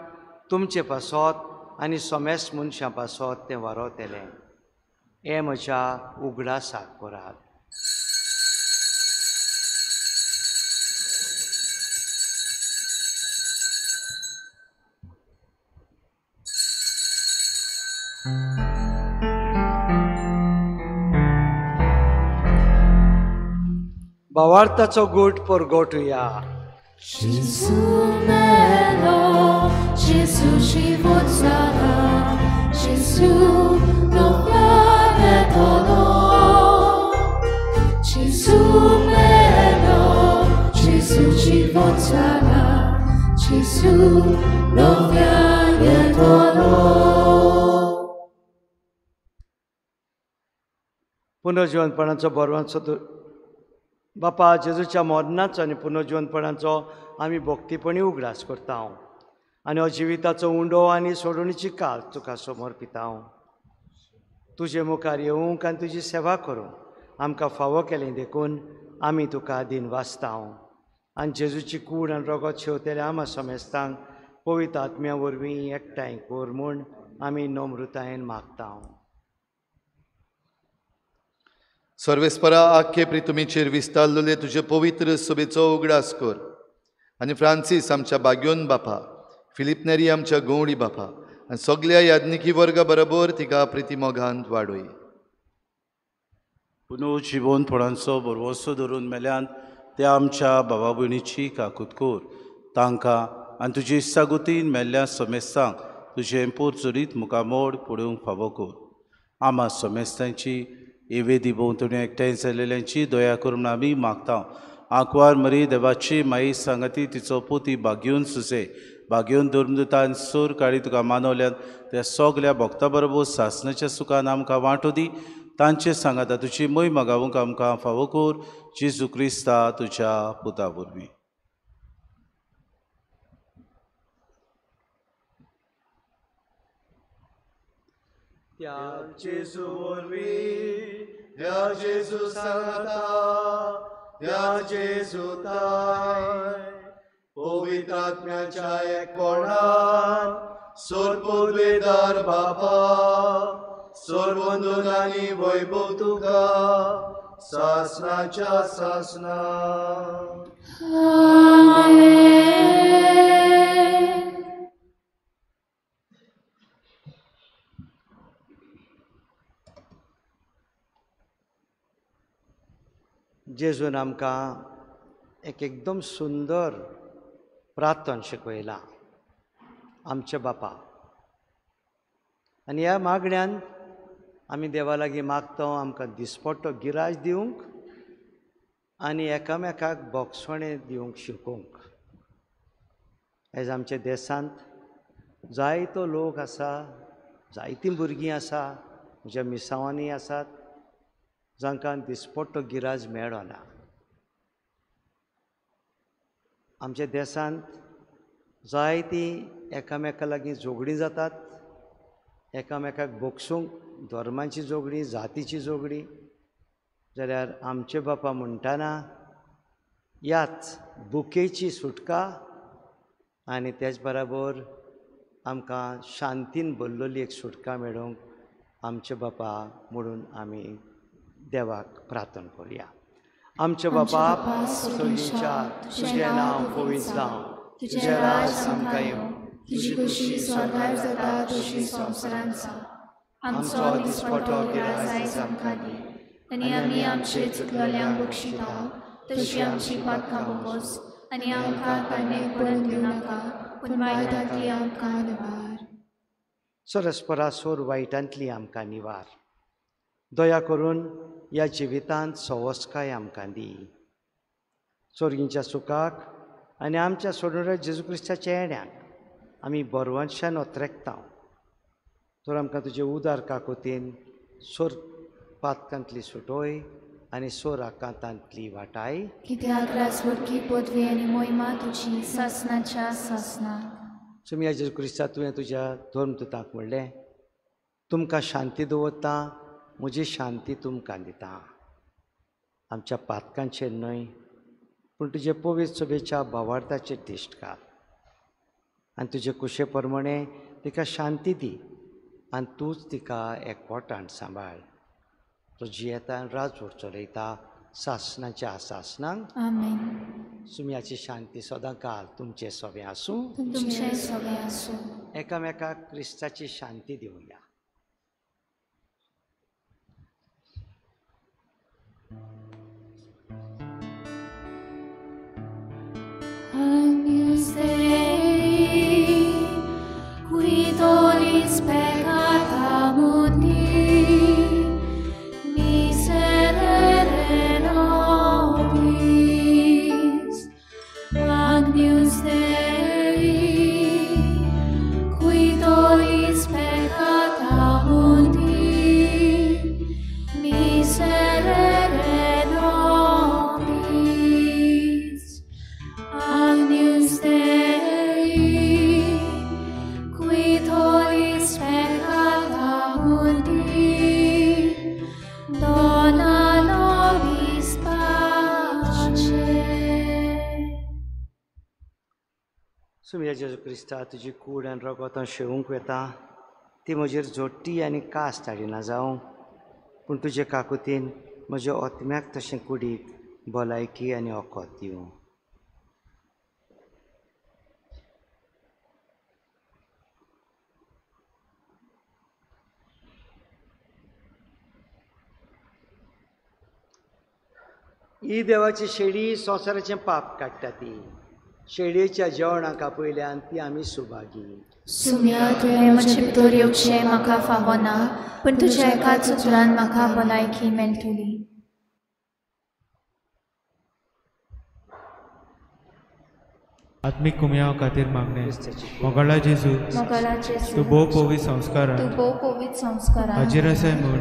तुमचे पासत आनी सोमेस मनशां पासत तें वारोतलें. हें म्हज्या उगडासाक करात. भावार्थाचो गूट परगटुया. जेजू मेलो, जेजू जिवोत जाला, जेजू नव्यान येतलो. जेजू मेलो, जेजू जिवोत जाला, जेजू नव्यान येतलो. पुनर्जिवनपणाचो बरवांचो बापा जेजूच्या मरणाचो आनी पुनर्जिवनपणाचो आमी भक्तीपणी उगडास करता आनी हो जिविताचो उंडो आनी सोडवणीची काल तुका समर्पिता. तुजे मुखार येवंक आनी तुजी सेवा करूंक आमकां फावो केलें देखून आमी तुका दिन वाचता. आनी जेजूची कूड आनी रगत शेवतेल्या आमा समेस्तांक पवित्र आत्म्या वरवीं एकठांय कर म्हूण आमी नम्रतायेन मागता. सर्वेस्परा आख्खे प्रितुमीचेर विस्तारलेले तुजे पवित्र सभेचो उगडास कर आनी फ्रांसीस आमच्या बाग्योन बापा, फिलीप नेरी आमच्या गवळी बापा आनी सगल्या याज्ञिकी वर्गा बरोबर तिका प्रितीमोगांत वाडय. पुनर्जिवनपणाचो भरवंसो धरून मेल्यान त्या आमच्या बाबा भयणीची काकूत कर. तांकां आनी तुजी इत्सागुतीन मेल्ल्या समेस्तांक तुजें पोरचुरीत मुखामोड पळोवंक फावो कर. आमा समेस्तांची एवेदी भोंवतणी एकठांय जाल्ल्यांची दया करून आमी मागता. आंकवार मरी देवाची माई सांगाती तिचो पोती बागयोन सुसे बागयोन धर्मदूतान सोर काळी तुका मानवल्यान त्या सगल्या भक्ता बरोबर सासनाच्या सुखान आमकां वांटो दी. तांचे सांगाता तुजी मोय मागावंक आमकां फावो कर. जेजू क्रिस्ता तुज्या पुता वरवीं. त्या जेजू वरवीं, त्या जेजू सांगाता, त्या जेजू ताय पवित्र आत्म्याच्या एकपणान सर्वपुर्वेदार बापा सर्वंदन आनी वैभव तुका सासनाच्या सासना. जेजून आमकां एक एकदम सुंदर प्रार्थन शिकयलां, आमच्या बापा. आनी ह्या मागण्यान आमी देवा लागीं मागता आमकां दिसपट्टो गिराज दिवंक आनी एकामेकाक बोगसणें दिवंक शिकोवंक. एज आमच्या देशांत जायतो लोक आसा, जायतीं भुरगीं आसा, म्हज्या मिसांवांनी आसात जांकां दिसपट्टो गिराज मेळना. आमच्या देशांत जायतीं एकामेका लागीं झगडीं जातात, एकामेकाक बोगसूंक, धर्माची झगडीं, जातीची झगडीं. जाल्यार आमचे बापा म्हणटाना ह्याच बुकेची सुटका आनी तेच बराबर आमकां शांतीन भरलेली एक सुटका मेळोवंक आमचे बापा म्हणून आमी देवाक प्रार्थना करुया. आमचे बापा स्वर्गीच्या, तुजें नांव पवित्र जावं, तुजें राज आमकां येवं, तुजी खुशी स्वर्गार जाता तशी संवसारांत जावं. आमचो दिसपटो गिराज आयज आमकां दी आनी आमी आमचे चुकलेल्यांक बक्षिता तशी आमची पातकां बोगोस आनी आमकां ताणें पडून दिवं नाका पूण वायटांतली आमकां निवार. सरस्परा सोर वायटांतली आमकां निवार. दया करून ह्या जिवितांत सवस्काय आमकां दी. स्वर्गींच्या सुखाक आनी आमच्या सोडून जेजू क्रिस्ताच्या येण्याक आमी बरवंशान ओत्रेकता. तर आमकां तुजे उदार काकोतीन सोर पातकांतली सुटोय आनी सोर आकांतांतली वाटाय. कित्याक राजवटकी पदवी आनी मोहिमा तुजी सासनाच्या सासना. सुमिया जेजू क्रिस्ता, तुवें तुज्या धर्मदूतांक म्हणलें, तुमकां शांती दवरता, म्हजी शांती तुमकां दिता. आमच्या पातकांचेर न्हय पूण तुजे पवित्र सभेच्या भावार्थाचेर दिश्ट घाल आनी तुजे कुशे प्रमाणे तिका शांती दी आनी तूंच तिका एकवटान सांबाळ. तो जियेता आनी राजवट चलयता सासनाच्या सासनांक. आमेन. सुम्याची शांती सदां काल तुमचे सगळें आसूं. तुमचे सगळें आसूं. एकामेकाक क्रिस्ताची शांती दिवया. Agnus Dei, qui tollis peccata mundi, miserere nobis. Agnus Dei, qui tollis peccata mundi, dona nobis pace. सुमिया जेजू क्रिस्ता तुजी कूड आनी रगत शेवूंक येता ती म्हजेर जोडटी आनी कास धाडिना जावं, पूण तुजे काकुतीन म्हज्या ओतम्याक तशें कुडीक भलायकी आनी ओकोत दिवं. ही देवाची शेळी संवसाराचें पाप काडटा ती शेळयेच्या जेवणाक आपयल्यान ती आमी सुभागी. सुम्या तुवें म्हजे भितर येवचें म्हाका फावना, पूण तुज्या एकाच उतरान म्हाका भलायकी मेळटली. आत्मीक कुमयाव खातीर मागणें. मोगाळा जेजू, तूं भोव पवित्र संस्कारान हाजीर आसाय म्हूण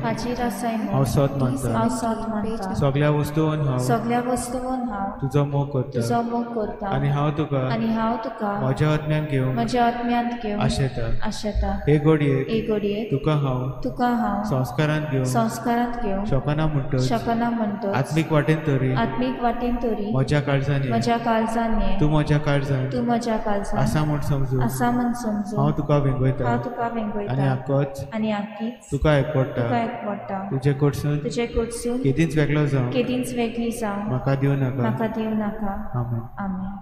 हांव सोद मानता. सगळ्या वस्तूंत हांव तुजो मोग करता आनी हांव तुका म्हज्या आत्म्यांत घेवंक आशेता. हे घडयेक तुका हांव संस्कारांत घेवंक शकना म्हणटच आत्मीक वाटेन तरी म्हज्या काळजान ये, तूं म्हज्या काळजान आसा म्हूण समजून हांव तुका वेंगयता आनी आकीच तुका एकवटा. तुजे कडसून केदींच वेगळो जावं म्हाका दिवं नाका. आमेन. आमेन.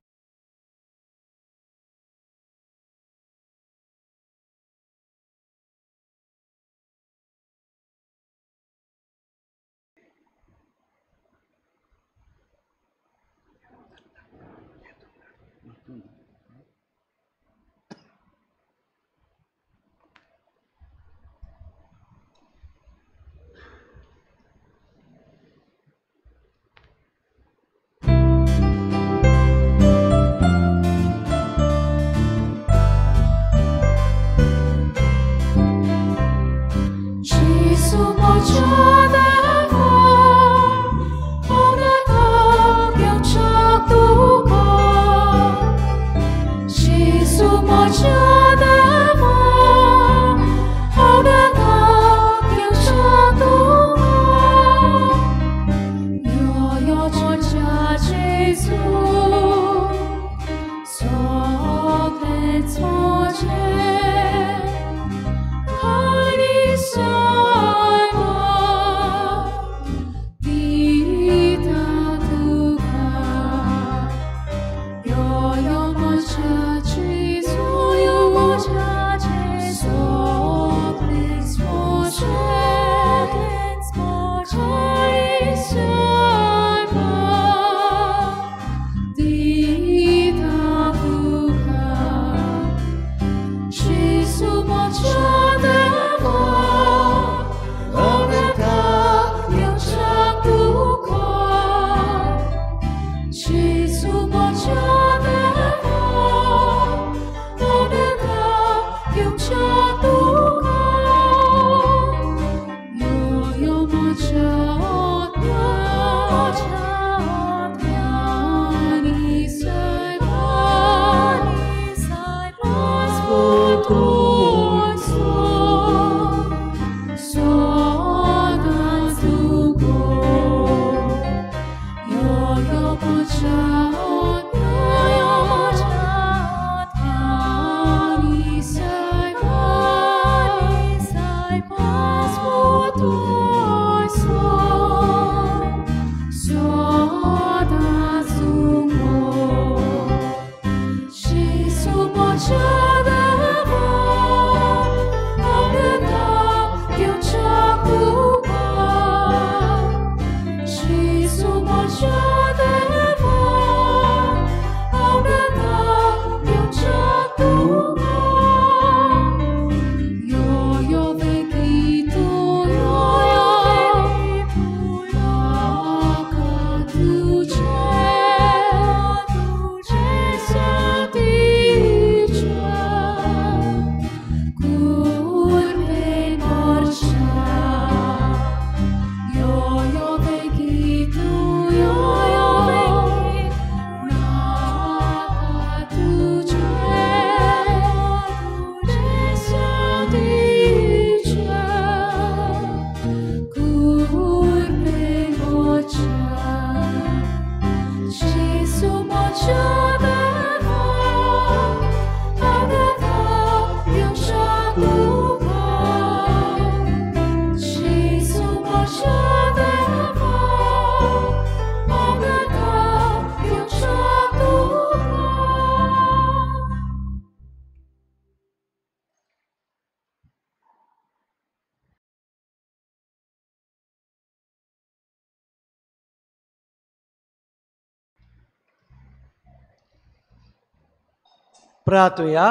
प्रार्थुया.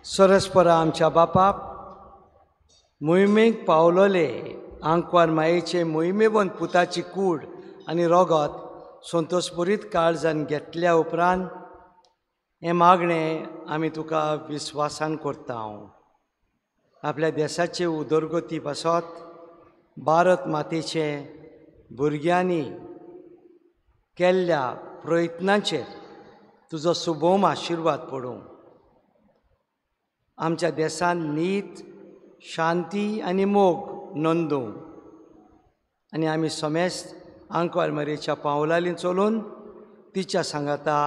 सरस्परा आमच्या बापाक मोहिमेक पावलोले आंकवार मायेचे मोहिमेवंत पुताची कूड आनी रोगत संतोषपुरीत काळजान घेतल्या उपरांत हें मागणें आमी तुका विस्वासान करता. आपल्या देशाचे उदरगती पासत भारत मातेचे भुरग्यांनी केल्ल्या प्रयत्नांचेर तुजो सुभोम आशिर्वाद पडूं. आमच्या देशांत नीत, शांती आनी मोग नोंदूं आनी आमी समेस्त आंकवार मरेच्या पावलांनी चलून तिच्या सांगाता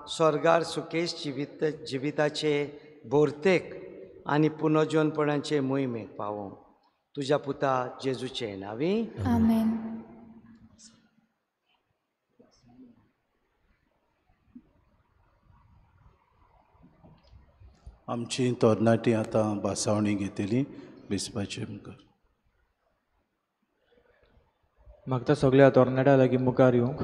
स्वर्गार सुकेश जिविताचे भोरतेक आनी पुनर्जीवनपणाचे मोहिमेक पावों. तुज्या पुता जेजूचे नांवी आमेन. आमची तरणाटी आतां भासावणी घेतली बिस्पाचे मुखार. मागता सगळ्या तरणाट्या लागीं मुखार येवंक.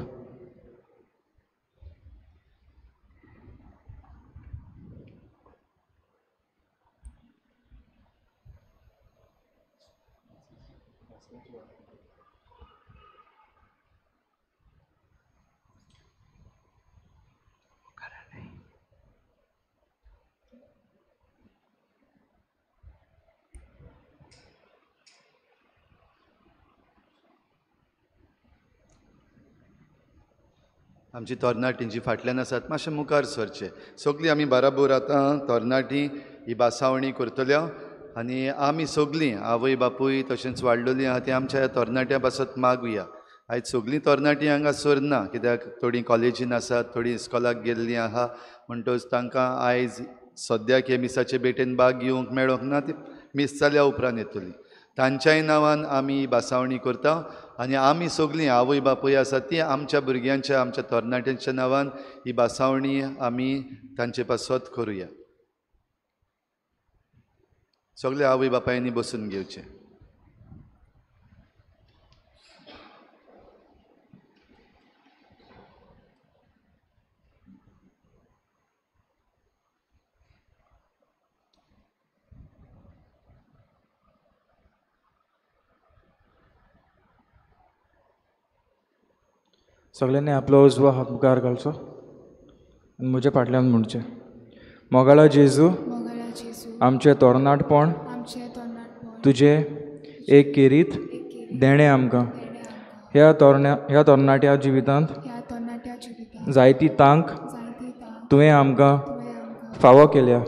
आमची तरणाटीं जी फाटल्यान आसात मातशें मुखार सरचें. सगळीं आमी बराबर आतां तरणाटीं ही भासावणी करतल्या आनी आमी सगळीं आवय बापूय तशेंच वाडलेलीं आहा ती आमच्या ह्या तरणाट्यां पासत मागुया. आयज सगळीं तरणाटीं हांगा सरना कित्याक थोडीं कॉलेजीन आसात, थोडीं इस्कॉलाक गेल्लीं आहा, म्हणटच तांकां आयज सद्याक हे मिसाचे भेटेन भाग घेवंक मेळोंक ना, ती मीस जाल्या उपरांत येतली. तांच्याय नांवान आमी भासावणी करता आनी आमी सगळीं आवय बापूय आसा ती आमच्या भुरग्यांच्या, आमच्या तरणाट्यांच्या नांवान ही भासावणी आमी तांचे पासत करुया. सगळ्या आवय बापायांनी बसून घेवचें. सगळ्यांनी आपलो उजवो हात मुखार घालचो आनी म्हज्या फाटल्यान म्हणचें, मोगाळा जेजू, आमचें तरणाटपण तुजें एक केरीत देणें आमकां. ह्या तरणाट्या जिवितांत जायती तांक तुवें आमकां फावो केल्या.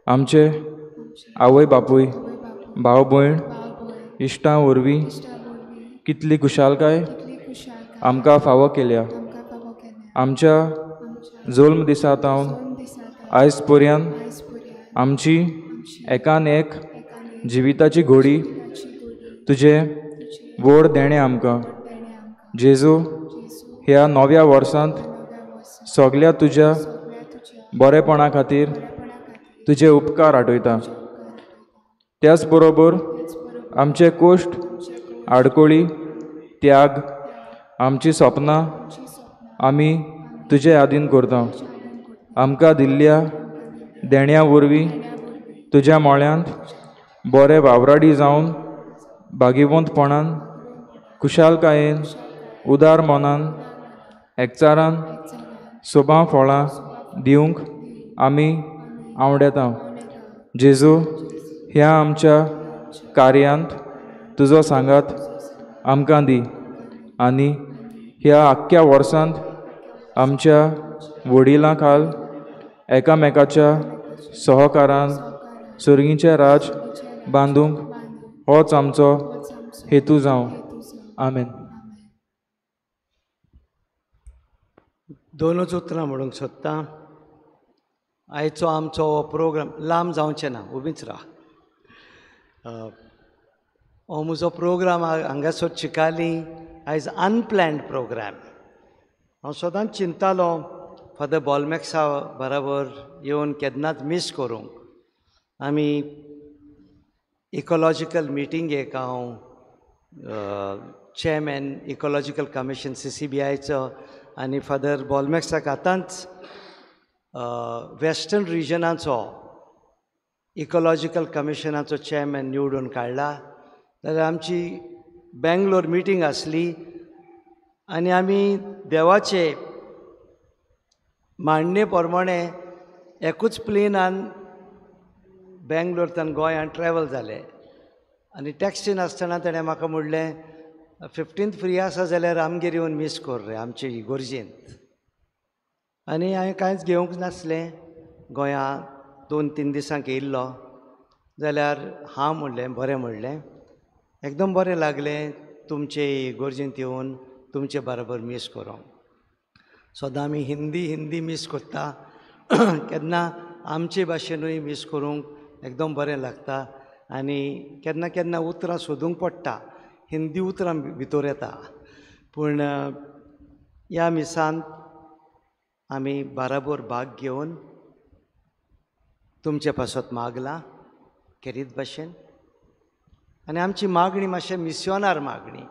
आमचे आवय बापूय, भाव भयण, इश्टां वरवीं कितली खुशालकाय आमकां फावो केल्या. आमच्या जल्म दिसा सावन आयज पर्यंत आमची एकान एक जिविताची घोडी तुजें व्हड देणें आमकां. जेजू, ह्या नव्या वर्सांत सगल्या तुज्या बरेपणा खातीर तुजे उपकार आठयता. त्याच बरोबर आमचे कोश्ट, आडकोळी, त्याग, आमची सपनां आमी तुजे यादीन करता. आमकां दिल्ल्या देण्या वरवीं तुज्या मोळ्यांत बरे वावराडी जावन भागिवंतपणान, खुशालकायेन, उदार मनान, एकचारान सोबां फळां दिवंक आमी आवडेता. जेजू, ह्या आमच्या कार्यांत तुजो सांगात आमकां दी आनी ह्या आख्ख्या वर्सांत आमच्या वडिलां खाल एकामेकाच्या सहकारान सर्गीचें राज बांदूंक होच आमचो हेतू जावं. आमेन. दोनूच उतरां म्हणूंक सोदता. आयचो आमचो हो प्रोग्राम लांब जावचें ना, उबीच राव. हो म्हजो प्रोग्राम हांगासर चिकाली आयज अनप्लॅन्ड प्रोग्राम. हांव सदांच चिंतालो फादर बॉलमॅक्सा बराबर येवन केन्नाच मीस करूंक. आमी इकोलॉजिकल मिटिंगेक हांव चेअरमॅन इकोलॉजिकल कमिशन CCBIचो आनी फादर बॉलमॅक्साक आतांच वेस्टर्न रिजनाचो इकोलॉजिकल कमिशनाचो चेअरमॅन निवडून काडला. जाल्यार आमची बेंगलोर मिटींग आसली आनी आमी देवाचे मांडणे प्रमाणे एकूच प्लेनान बेंगलोरच्यान गोंयांत ट्रॅवल जाले. आनी टॅक्सीन आसतना ताणें म्हाका म्हणलें 15th free आसा जाल्यार आमगेर येवन मीस कर रे आमचे इगोर्जेंत. आनी हांवें कांयच घेवंक नासलें, गोंया 2-3 दिसांक येयल्लो. जाल्यार हांव म्हणलें बरें म्हणलें, एकदम बरें लागलें तुमचे इगोर्जेंत येवन तुमचे बरोबर मीस करूंक. सदां आमी हिंदी हिंदी मीस करता, केन्ना आमचे भाशेनूय मीस करूंक एकदम बरें लागता. आनी केन्ना केन्ना उतरां सोदूंक पडटा, हिंदी उतरां भितर येता. पूण ह्या मिसांत आमी बाराबोर भाग घेवन तुमचे पासत मागलां खेरीत भाशेन. आनी आमची मागणी मातशें मिस्योनार मागणी,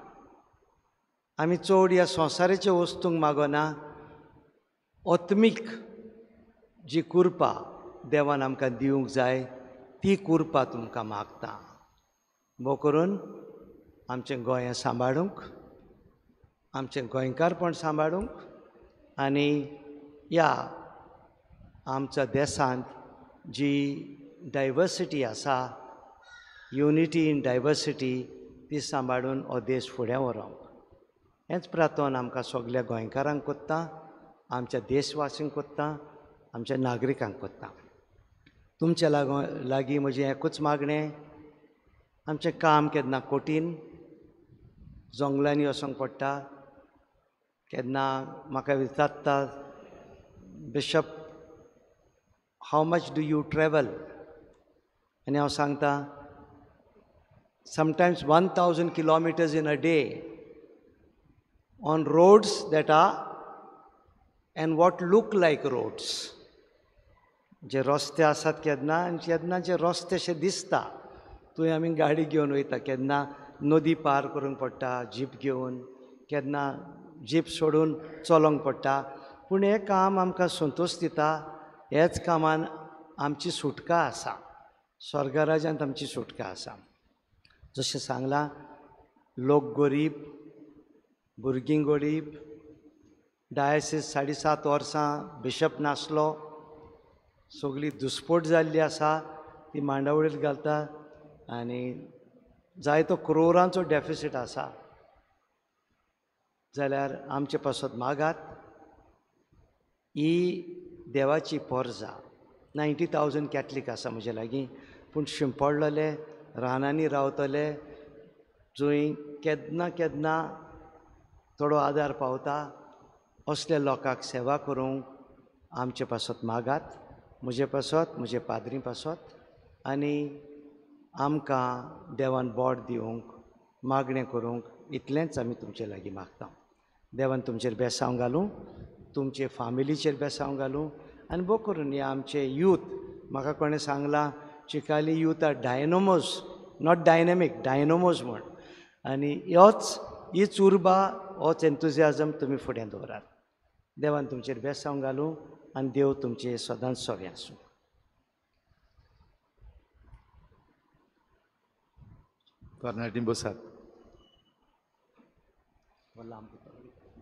आमी चड ह्या संवसाराच्या वस्तूंक मागना, आत्मीक जी कृपा देवान आमकां दिवंक जाय ती कृपा तुमकां मागता. बो करून आमचें गोंय सांबाळूंक, आमचें गोंयकारपण सांबाळूंक आनी ह्या आमच्या देशांत जी डायवर्सिटी आसा, युनिटी इन डायवर्सिटी, ती सांबाळून हो देश फुडें व्हरूंक. हेंच प्रार्थना आमकां सगल्या गोंयकारांक कोत्ता, आमच्या देशवासींक कोत्ता, आमच्या नागरिकांक कोत्ता. तुमच्या लागीं म्हजें एकूच मागणें, आमचें काम केन्ना कठीण, जंगलांनी वचोंक पडटा, केन्ना म्हाका विचारता bishop how much do you travel, आनी हांव सांगता sometimes 1000 kilometers in a day on roads that are and what look like roads. जे रस्ते आसात केन्ना आनी केन्ना जे रस्ते अशे दिसता थंय आमी गाडी घेवन वयता, केन्ना नदी पार करूंक पडटा जीप घेवन, केन्ना जीप सोडून चलोवंक पडटा. पूण हें काम आमकां संतोश दिता, ह्याच कामान आमची सुटका आसा, स्वर्गराजांत आमची सुटका आसा. जशें सांगलां लोक गरीब, भुरगीं गरीब, डायसिस 7.5 वर्सां बिशप नासलो, सगळी दुस्पोट जाल्ली आसा, ती मांडावळीर घालता आनी जायतो क्रोरांचो डेफिसीट आसा. जाल्यार आमचे पासत मागात, ही देवाची पोरजा. 90,000 कॅथलीक आसा म्हजे लागीं, पूण शिंपडलेले रानांनी रावतले, जंय केन्ना केन्ना थोडो आदार पावता असल्या लोकांक सेवा करूंक आमचे पासत मागात, म्हजे पासत, म्हजे पाद्री पासत. आनी आमकां देवान बोट दिवंक, मागणें करूंक, इतलेंच आमी तुमचे लागीं मागता. देवान तुमचेर बेसांव घालूं, तुमचे फामिलीचेर बेसांव घालूं आनी बो करून हे आमचे यूथ. म्हाका कोणें सांगलां Chicalim youth are dynamos, not dynamic, dynamos म्हण. आनी ह्योच हीच उर्बा, होच एन्थुजियाजम तुमी फुडें दवरात. देवान तुमचेर बेसांव घालूं आनी देव तुमचे सदांच सोरें आसूं. तरणाटीं बसात,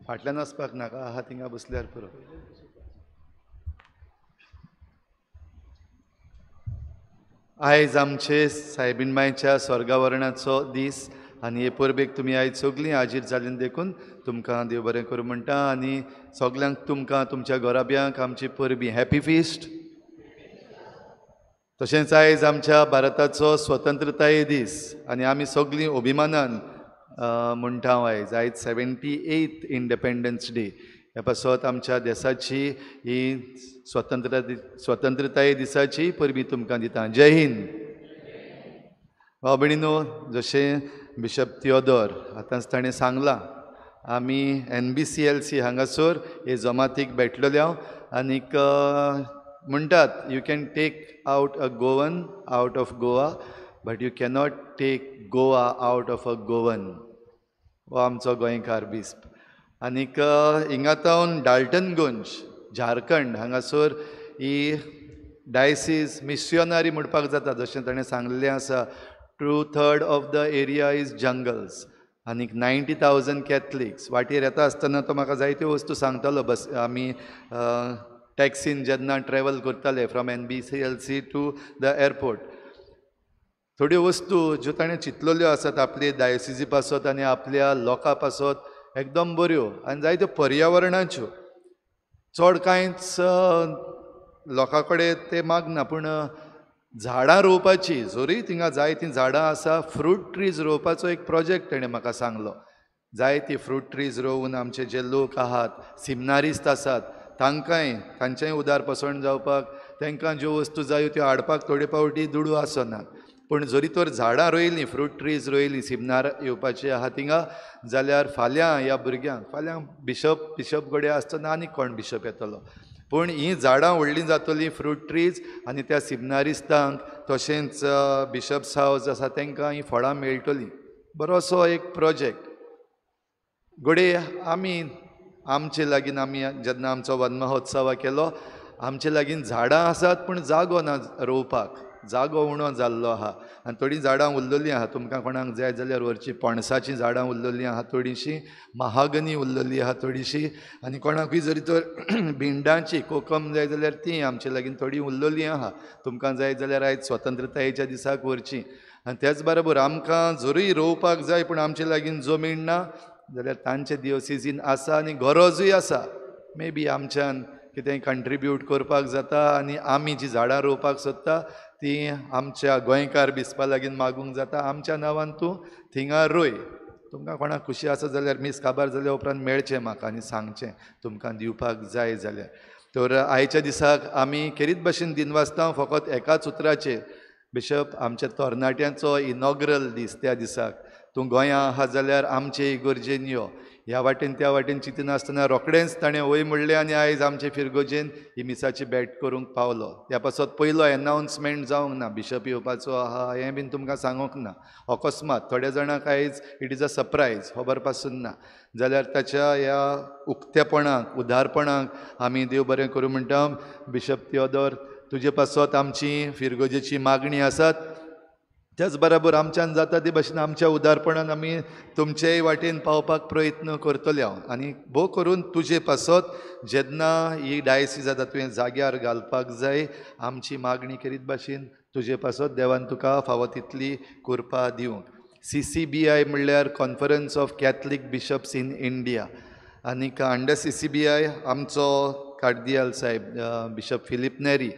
फाटल्यान वचपाक नाका, आहा थिंगा बसल्यार पुरो. आयज आमचे सायबीण मायच्या स्वर्गावरणाचो दीस आनी हे परबेक तुमी आयज सगळीं हाजीर जालीं देखून तुमकां देव बरें करूं म्हणटा. आनी सगल्यांक तुमकां तुमच्या घराब्यांक आमची परबी, हॅपी फिस्ट. तशेंच आयज आमच्या भारताचो स्वतंत्रताय दीस आनी आमी सगळीं अभिमानान म्हणटा आयज, आयज 78th independence day. ह्या पासत आमच्या देसाची ही स्वतंत्रताय दिसाची परबी तुमकां दिता. जय हिंद. भाव भयणीनो, जशें बिशप थियोदोर आतांच ताणें सांगलां, आमी NBCLC हांगासर हे जमातीक भेटलेले हांव आनीक म्हणटात you can take out a Goan out of Goa but you cannot take Goa out of a Goan. हो आमचो गोंयकार बिस्प. आनीक हिंगातावन डाल्टनगंज झारखंड हांगासर ही डायसीस मिशनरी म्हणपाक जाता, जशें ताणें सांगलें आसा 2/3 of the area is jungles आनीक 90,000 कॅथलिक्स. वाटेर येता आसतना तो म्हाका जायत्यो वस्तू सांगतालो. बस आमी टॅक्सीन जेन्ना ट्रॅवल करताले from NBCLC to the airport, थोड्यो वस्तू ज्यो ताणें चिंतलेल्यो आसात आपले डायसिसी पासत आनी आपल्या लोकां पासत एकदम बऱ्यो आनी जायत्यो पर्यावरणाच्यो. चड कांयच लोकां कडेन ते मागना, पूण झाडां रोवपाची, जरूय थिंगा जायतीं झाडां आसा, फ्रूट ट्रीज रोवपाचो एक प्रोजेक्ट तेणें म्हाका सांगलो. जायतीं फ्रूट ट्रीज रोवन आमचे जे लोक आहात, सिमनारिस्त आसात, तांकांय तांचेंय उदार पसण जावपाक, तांकां ज्यो वस्तू जायो त्यो हाडपाक थोडे फावटी दुडू आसनात. पूण जरी तर झाडां रोयलीं, फ्रूट ट्रीज रोयलीं, सिमनार येवपाची आहा थिंगा, जाल्यार फाल्यां ह्या भुरग्यांक, फाल्यां बिशप गडे आसतना आनी कोण बिशप येतलो, पूण हीं झाडां व्हडलीं जातलीं फ्रूट ट्रीज आनी त्या सिमनारिस्तांक तशेंच बिशप्स हावज आसा तांकां हीं फळां मेळटलीं. बरोसो एक प्रोजेक्ट. घडये आमी आमचे लागीं, आमी जेन्ना आमचो वन महोत्सव केलो, आमचे लागीं झाडां आसात पूण जागो ना रोवपाक, जागो उणो जाल्लो आहा आनी थोडीं झाडां उरलेलीं आहा. तुमकां कोणाक जाय जाल्यार व्हरचीं. पणसाचीं झाडां उरलेलीं आहा थोडीशीं, महागनी उरलेली आहा थोडीशी, आनी कोणाकूय जरी तर भिंडांची कोकम जाय जाल्यार ती आमचे लागीं थोडी उरलेली आहा. तुमकां जाय जाल्यार आयज स्वतंत्रतायेच्या दिसाक व्हरची. आनी त्याच बरोबर आमकां जरूय रोवपाक जाय पूण आमचे लागीं जमीन ना जाल्यार तांचे दियोसिजीन आसा आनी गरजूय आसा, मे बी आमच्यान कितें कंट्रिब्यूट करपाक जाता आनी आमी जी झाडां रोवपाक सोदता ती आमच्या गोंयकार बिस्पा लागीं मागूंक जाता, आमच्या नांवान तूं थिंगा रोय. तुमकां कोणाक खुशी आसा जाल्यार मीस काबार जाल्या उपरांत मेळचें म्हाका आनी सांगचें तुमकां दिवपाक जाय जाल्यार. तर आयच्या दिसाक आमी खेरीत भशेन दिनवासता फकत एकाच उतराचेर, बिशप आमच्या तरणाट्यांचो इनॉग्रल दीस, त्या दिसाक तूं गोंयां आहा जाल्यार आमचे इगर्जेन यो. ह्या वाटेन त्या वाटेन चिंतनासतना रोखडेंच ताणें वय म्हणलें आनी आयज आमचे फिरगोजेन ही मिसाची भेट करूंक पावलो. त्या पासत पयलो एनावन्समेंट जावंक ना, बिशप येवपाचो आहा हें बीन तुमकां सांगूंक ना. अकस्मात थोड्या जाणांक आयज it is a surprise, खबर पासून ना. जाल्यार ताच्या ह्या उक्तेपणाक, उदारपणाक आमी देव बरें करूं म्हणटा. बिशप थियोदोर, तुजे पासत आमची फिरगोजेची मागणी आसात, त्याच बराबर आमच्यान जाता ते भशेन आमच्या उदारपणान आमी तुमचेय वाटेन पावपाक प्रयत्न करतले हांव. आनी भोव करून तुजे पासत जेन्ना ही डायसीस जाता तुवें जाग्यार घालपाक जाय, आमची मागणी करीत भाशेन तुजे पासत देवान तुका फावो तितली कृपा दिवंक. CCBI म्हणल्यार conference of Catholic bishops in India, आनीक अंडर CCBI आमचो कार्दियाल साहेब बिशप फिलीप नेरी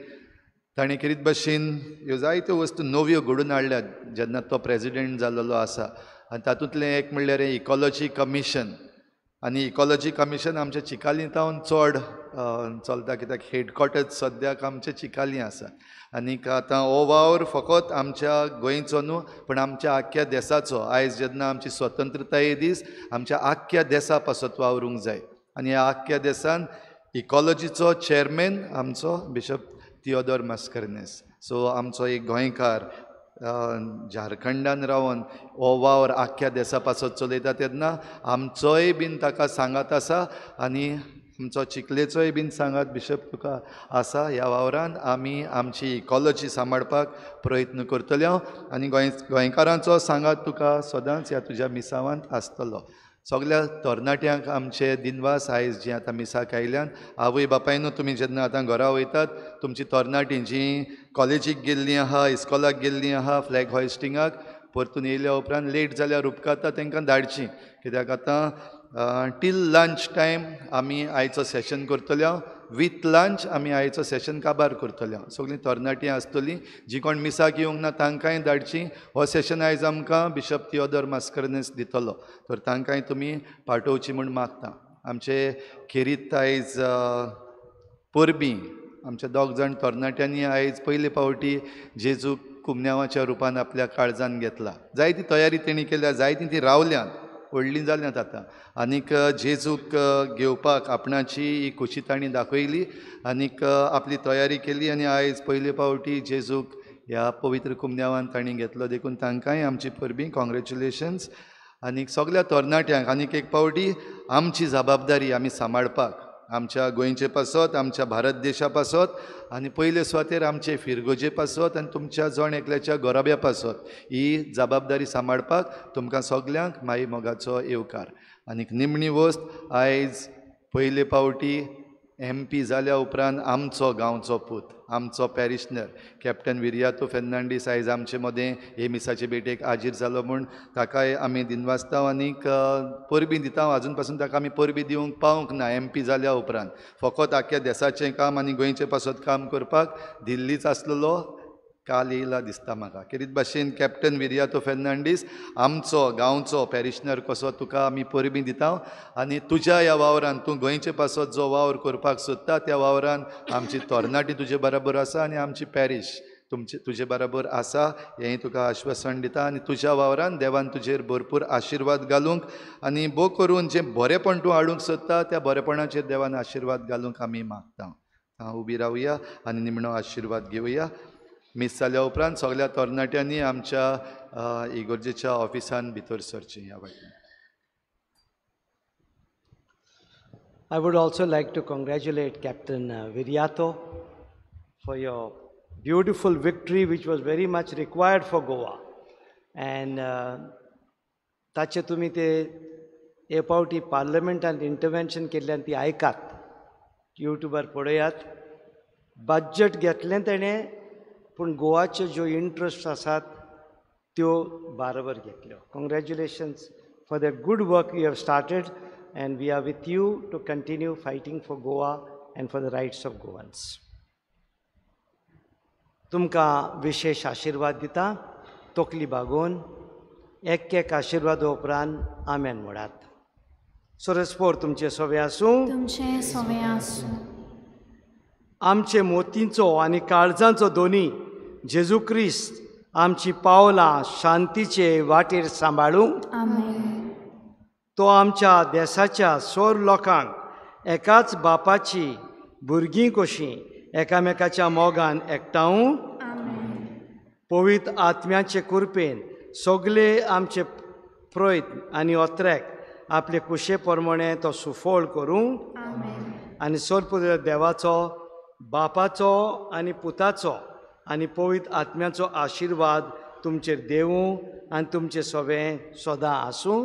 ताणें खेरीत भशेन ह्यो जायत्यो वस्तू नव्यो घडून हाडल्यात जेन्ना तो प्रेजिडेंट जाल्लो आसा. आनी तातूंतलें एक म्हणल्यार इकॉलॉजी कमिशन, आनी इकॉलॉजी कमिशन आमच्या चिकाली तावन चड चलता, कित्याक हेडक्वॉर्टर्स सद्याक आमचें चिकाली आसा. आनीक आतां हो वावर फकत आमच्या गोंयचो न्हू पण आमच्या आख्ख्या देसाचो. आयज जेन्ना आमची स्वतंत्रताये दीस, आमच्या आख्ख्या देसा पासत वावरूंक जाय. आनी ह्या आख्ख्या देसान इकॉलॉजीचो चेअरमॅन आमचो बिशप थियोदोर मास्करनेस. सो आमचो एक गोंयकार झारखंडान रावन हो वावर आख्ख्या देसा पासत चलयता तेन्ना आमचोय बीन ताका सांगात आसा आनी आमचो चिखलेचोय बीन सांगात बिशप तुका आसा. ह्या वावरान आमी आमची इकॉलॉजी सांबाळपाक प्रयत्न करतले हांव आनी गोंयकारांचो सांगात तुका सदांच ह्या तुज्या मिसावांत आसतलो. सगल्या तरणाट्यांक आमचे दिनवास आयज जीं आतां मिसाक आयल्यान. आवय बापायनू, तुमी जेन्ना आतां घरा वयतात, तुमची तरणाटीं जीं कॉलेजीक गेल्लीं आहा, इस्कॉलाक गेल्लीं आहा, फ्लॅग हॉयस्टिंगाक परतून येयल्या उपरांत लेट जाल्यार उपकारता तांकां धाडचीं, कित्याक आतां टील लंच टायम आमी आयचो सेशन करतले हांव. वीथ लंच आमी आयचो सेशन काबार करतले हांव. सगळीं तरणाटीं आसतलीं, जीं कोण मिसाक येवंक ना तांकांय धाडचीं. हो सेशन आयज आमकां बिशप थियोदोर मास्करनेस दितलो, तर तांकांय तुमी पाठोवची म्हूण मागता. आमचे खेरीत आयज परबीं आमच्या दोग जाण तरणाट्यांनी आयज पयले फावटी जेजूक कुमन्यावाच्या रुपान आपल्या काळजान घेतला. जायती तयारी तेणी केल्या, जायतीं ती रावल्यांत, व्हडलीं जाल्यांत आतां. आनीक जेजूक घेवपाक आपणाची ही खोशी तांणी दाखयली आनीक आपली तयारी केली आनी आयज पयले फावटी जेजूक ह्या पवित्र कुमन्यावान तांणी घेतलो. देखून तांकांय आमची परबीं, कॉंग्रेच्युलेशन्स. आनीक सगळ्या तरणाट्यांक आनीक एक पावटी आमची जबाबदारी आमी सांबाळपाक, आमच्या गोंयचे पासत, आमच्या भारत देशा पासत आनी पयले सुवातेर आमचे फिरगोजे पासत आनी तुमच्या जण एकल्याच्या घराब्या पासत ही जबाबदारी सांबाळपाक तुमकां सगल्यांक माई मोगाचो येवकार. आनीक निमणी वस्त, आयज पयले पावटी एम पी जाल्या उपरांत आमचो गांवचो पूत, आमचो पॅरिशनर कॅप्टन विरियातो फेर्नांडीस आयज आमचे मदें हे मिसाचे भेटेक हाजीर जालो म्हूण ताकाय आमी दिनवासता आनीक परबीं दिता. आजून पासून ताका आमी परबीं दिवंक पावंक ना एम पी जाल्या उपरांत, फकत आख्ख्या देसाचें काम आनी गोंयचें पासत काम करपाक दिल्लीच आसलेलो, काल येयला दिसता म्हाका. खेरीत भाशेन कॅप्टन विरियातो फेर्नांडीस आमचो गांवचो पॅरिशनर कसो तुका आमी परबीं दिता आनी तुज्या ह्या वावरान तूं गोंयचे पासत जो वावर करपाक सोदता त्या वावरान आमची तरणाटी तुजे बराबर आसा आनी आमची पॅरीश तुमचे तुजे बराबर आसा हेंय तुका आश्वासन दिता. आनी तुज्या वावरान देवान तुजेर भरपूर आशिर्वाद घालूंक आनी भो करून जें बरेंपण तूं हाडूंक सोदता त्या बरेपणाचेर देवान आशिर्वाद घालूंक आमी मागता. उबी रावया आनी निमणो आशिर्वाद घेवया. मीस जाल्या उपरांत सगळ्या तरणाट्यांनी आमच्या इगोर्जेच्या ऑफिसान भितर सरचें ह्या वाटेन. I would also like to congratulate Captain Viriato for your beautiful victory which was very much required for Goa. And ताचे तुमी ते हे पावटी पार्लमेंटान इंटरवेन्शन केल्ल्यान ती आयकात, युट्यूबार पळयात. बजट घेतलें तेणें, पूण गोवाचे ज्यो इंट्रस्ट आसात त्यो बाराबर घेतल्यो. Congratulations for the good work you have started and we are with you to continue fighting for Goa and for the rights of Goans. तुमकां विशेश आशिर्वाद दिता, तकली बागोवन एक एक आशिर्वाद उपरांत आमेन म्हणात. सोरसपोर तुमचें सवें आसूं, तुमचें सवें आसूं. आमचे मोतींचो आनी काळजांचो दोनी जेजू क्रिस्त आमची पावलां शांतीचे वाटेर सांबाळूं. आमेन. तो आमच्या देसाच्या सोर लोकांक एकाच बापाची भुरगीं कशीं एकामेकाच्या मोगान एकठांवूं. पवित्र आत्म्याचे कृपेन सगळे आमचे प्रयत्न आनी ओत्रेक आपले कुशे प्रमाणे तो सुफळ करूं. आनी सोरपुत्र देवाचो, बापाचो आनी पुताचो आनी पवित्र आत्म्याचो आशिर्वाद तुमचेर देवूं आनी तुमचें सवें सदां आसूं.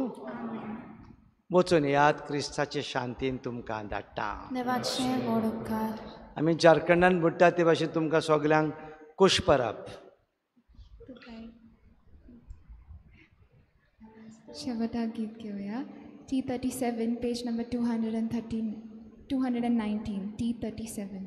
वचून याद क्रिस्ताचे शांतीन तुमकां धाडटा. देवाचे व्हड उपकार. आमी झारखंडान म्हणटा ते भाशेन तुमकां सगल्यांक कुश परब. शेवटा गीत घेवया. T37 page number 213, 219, T37.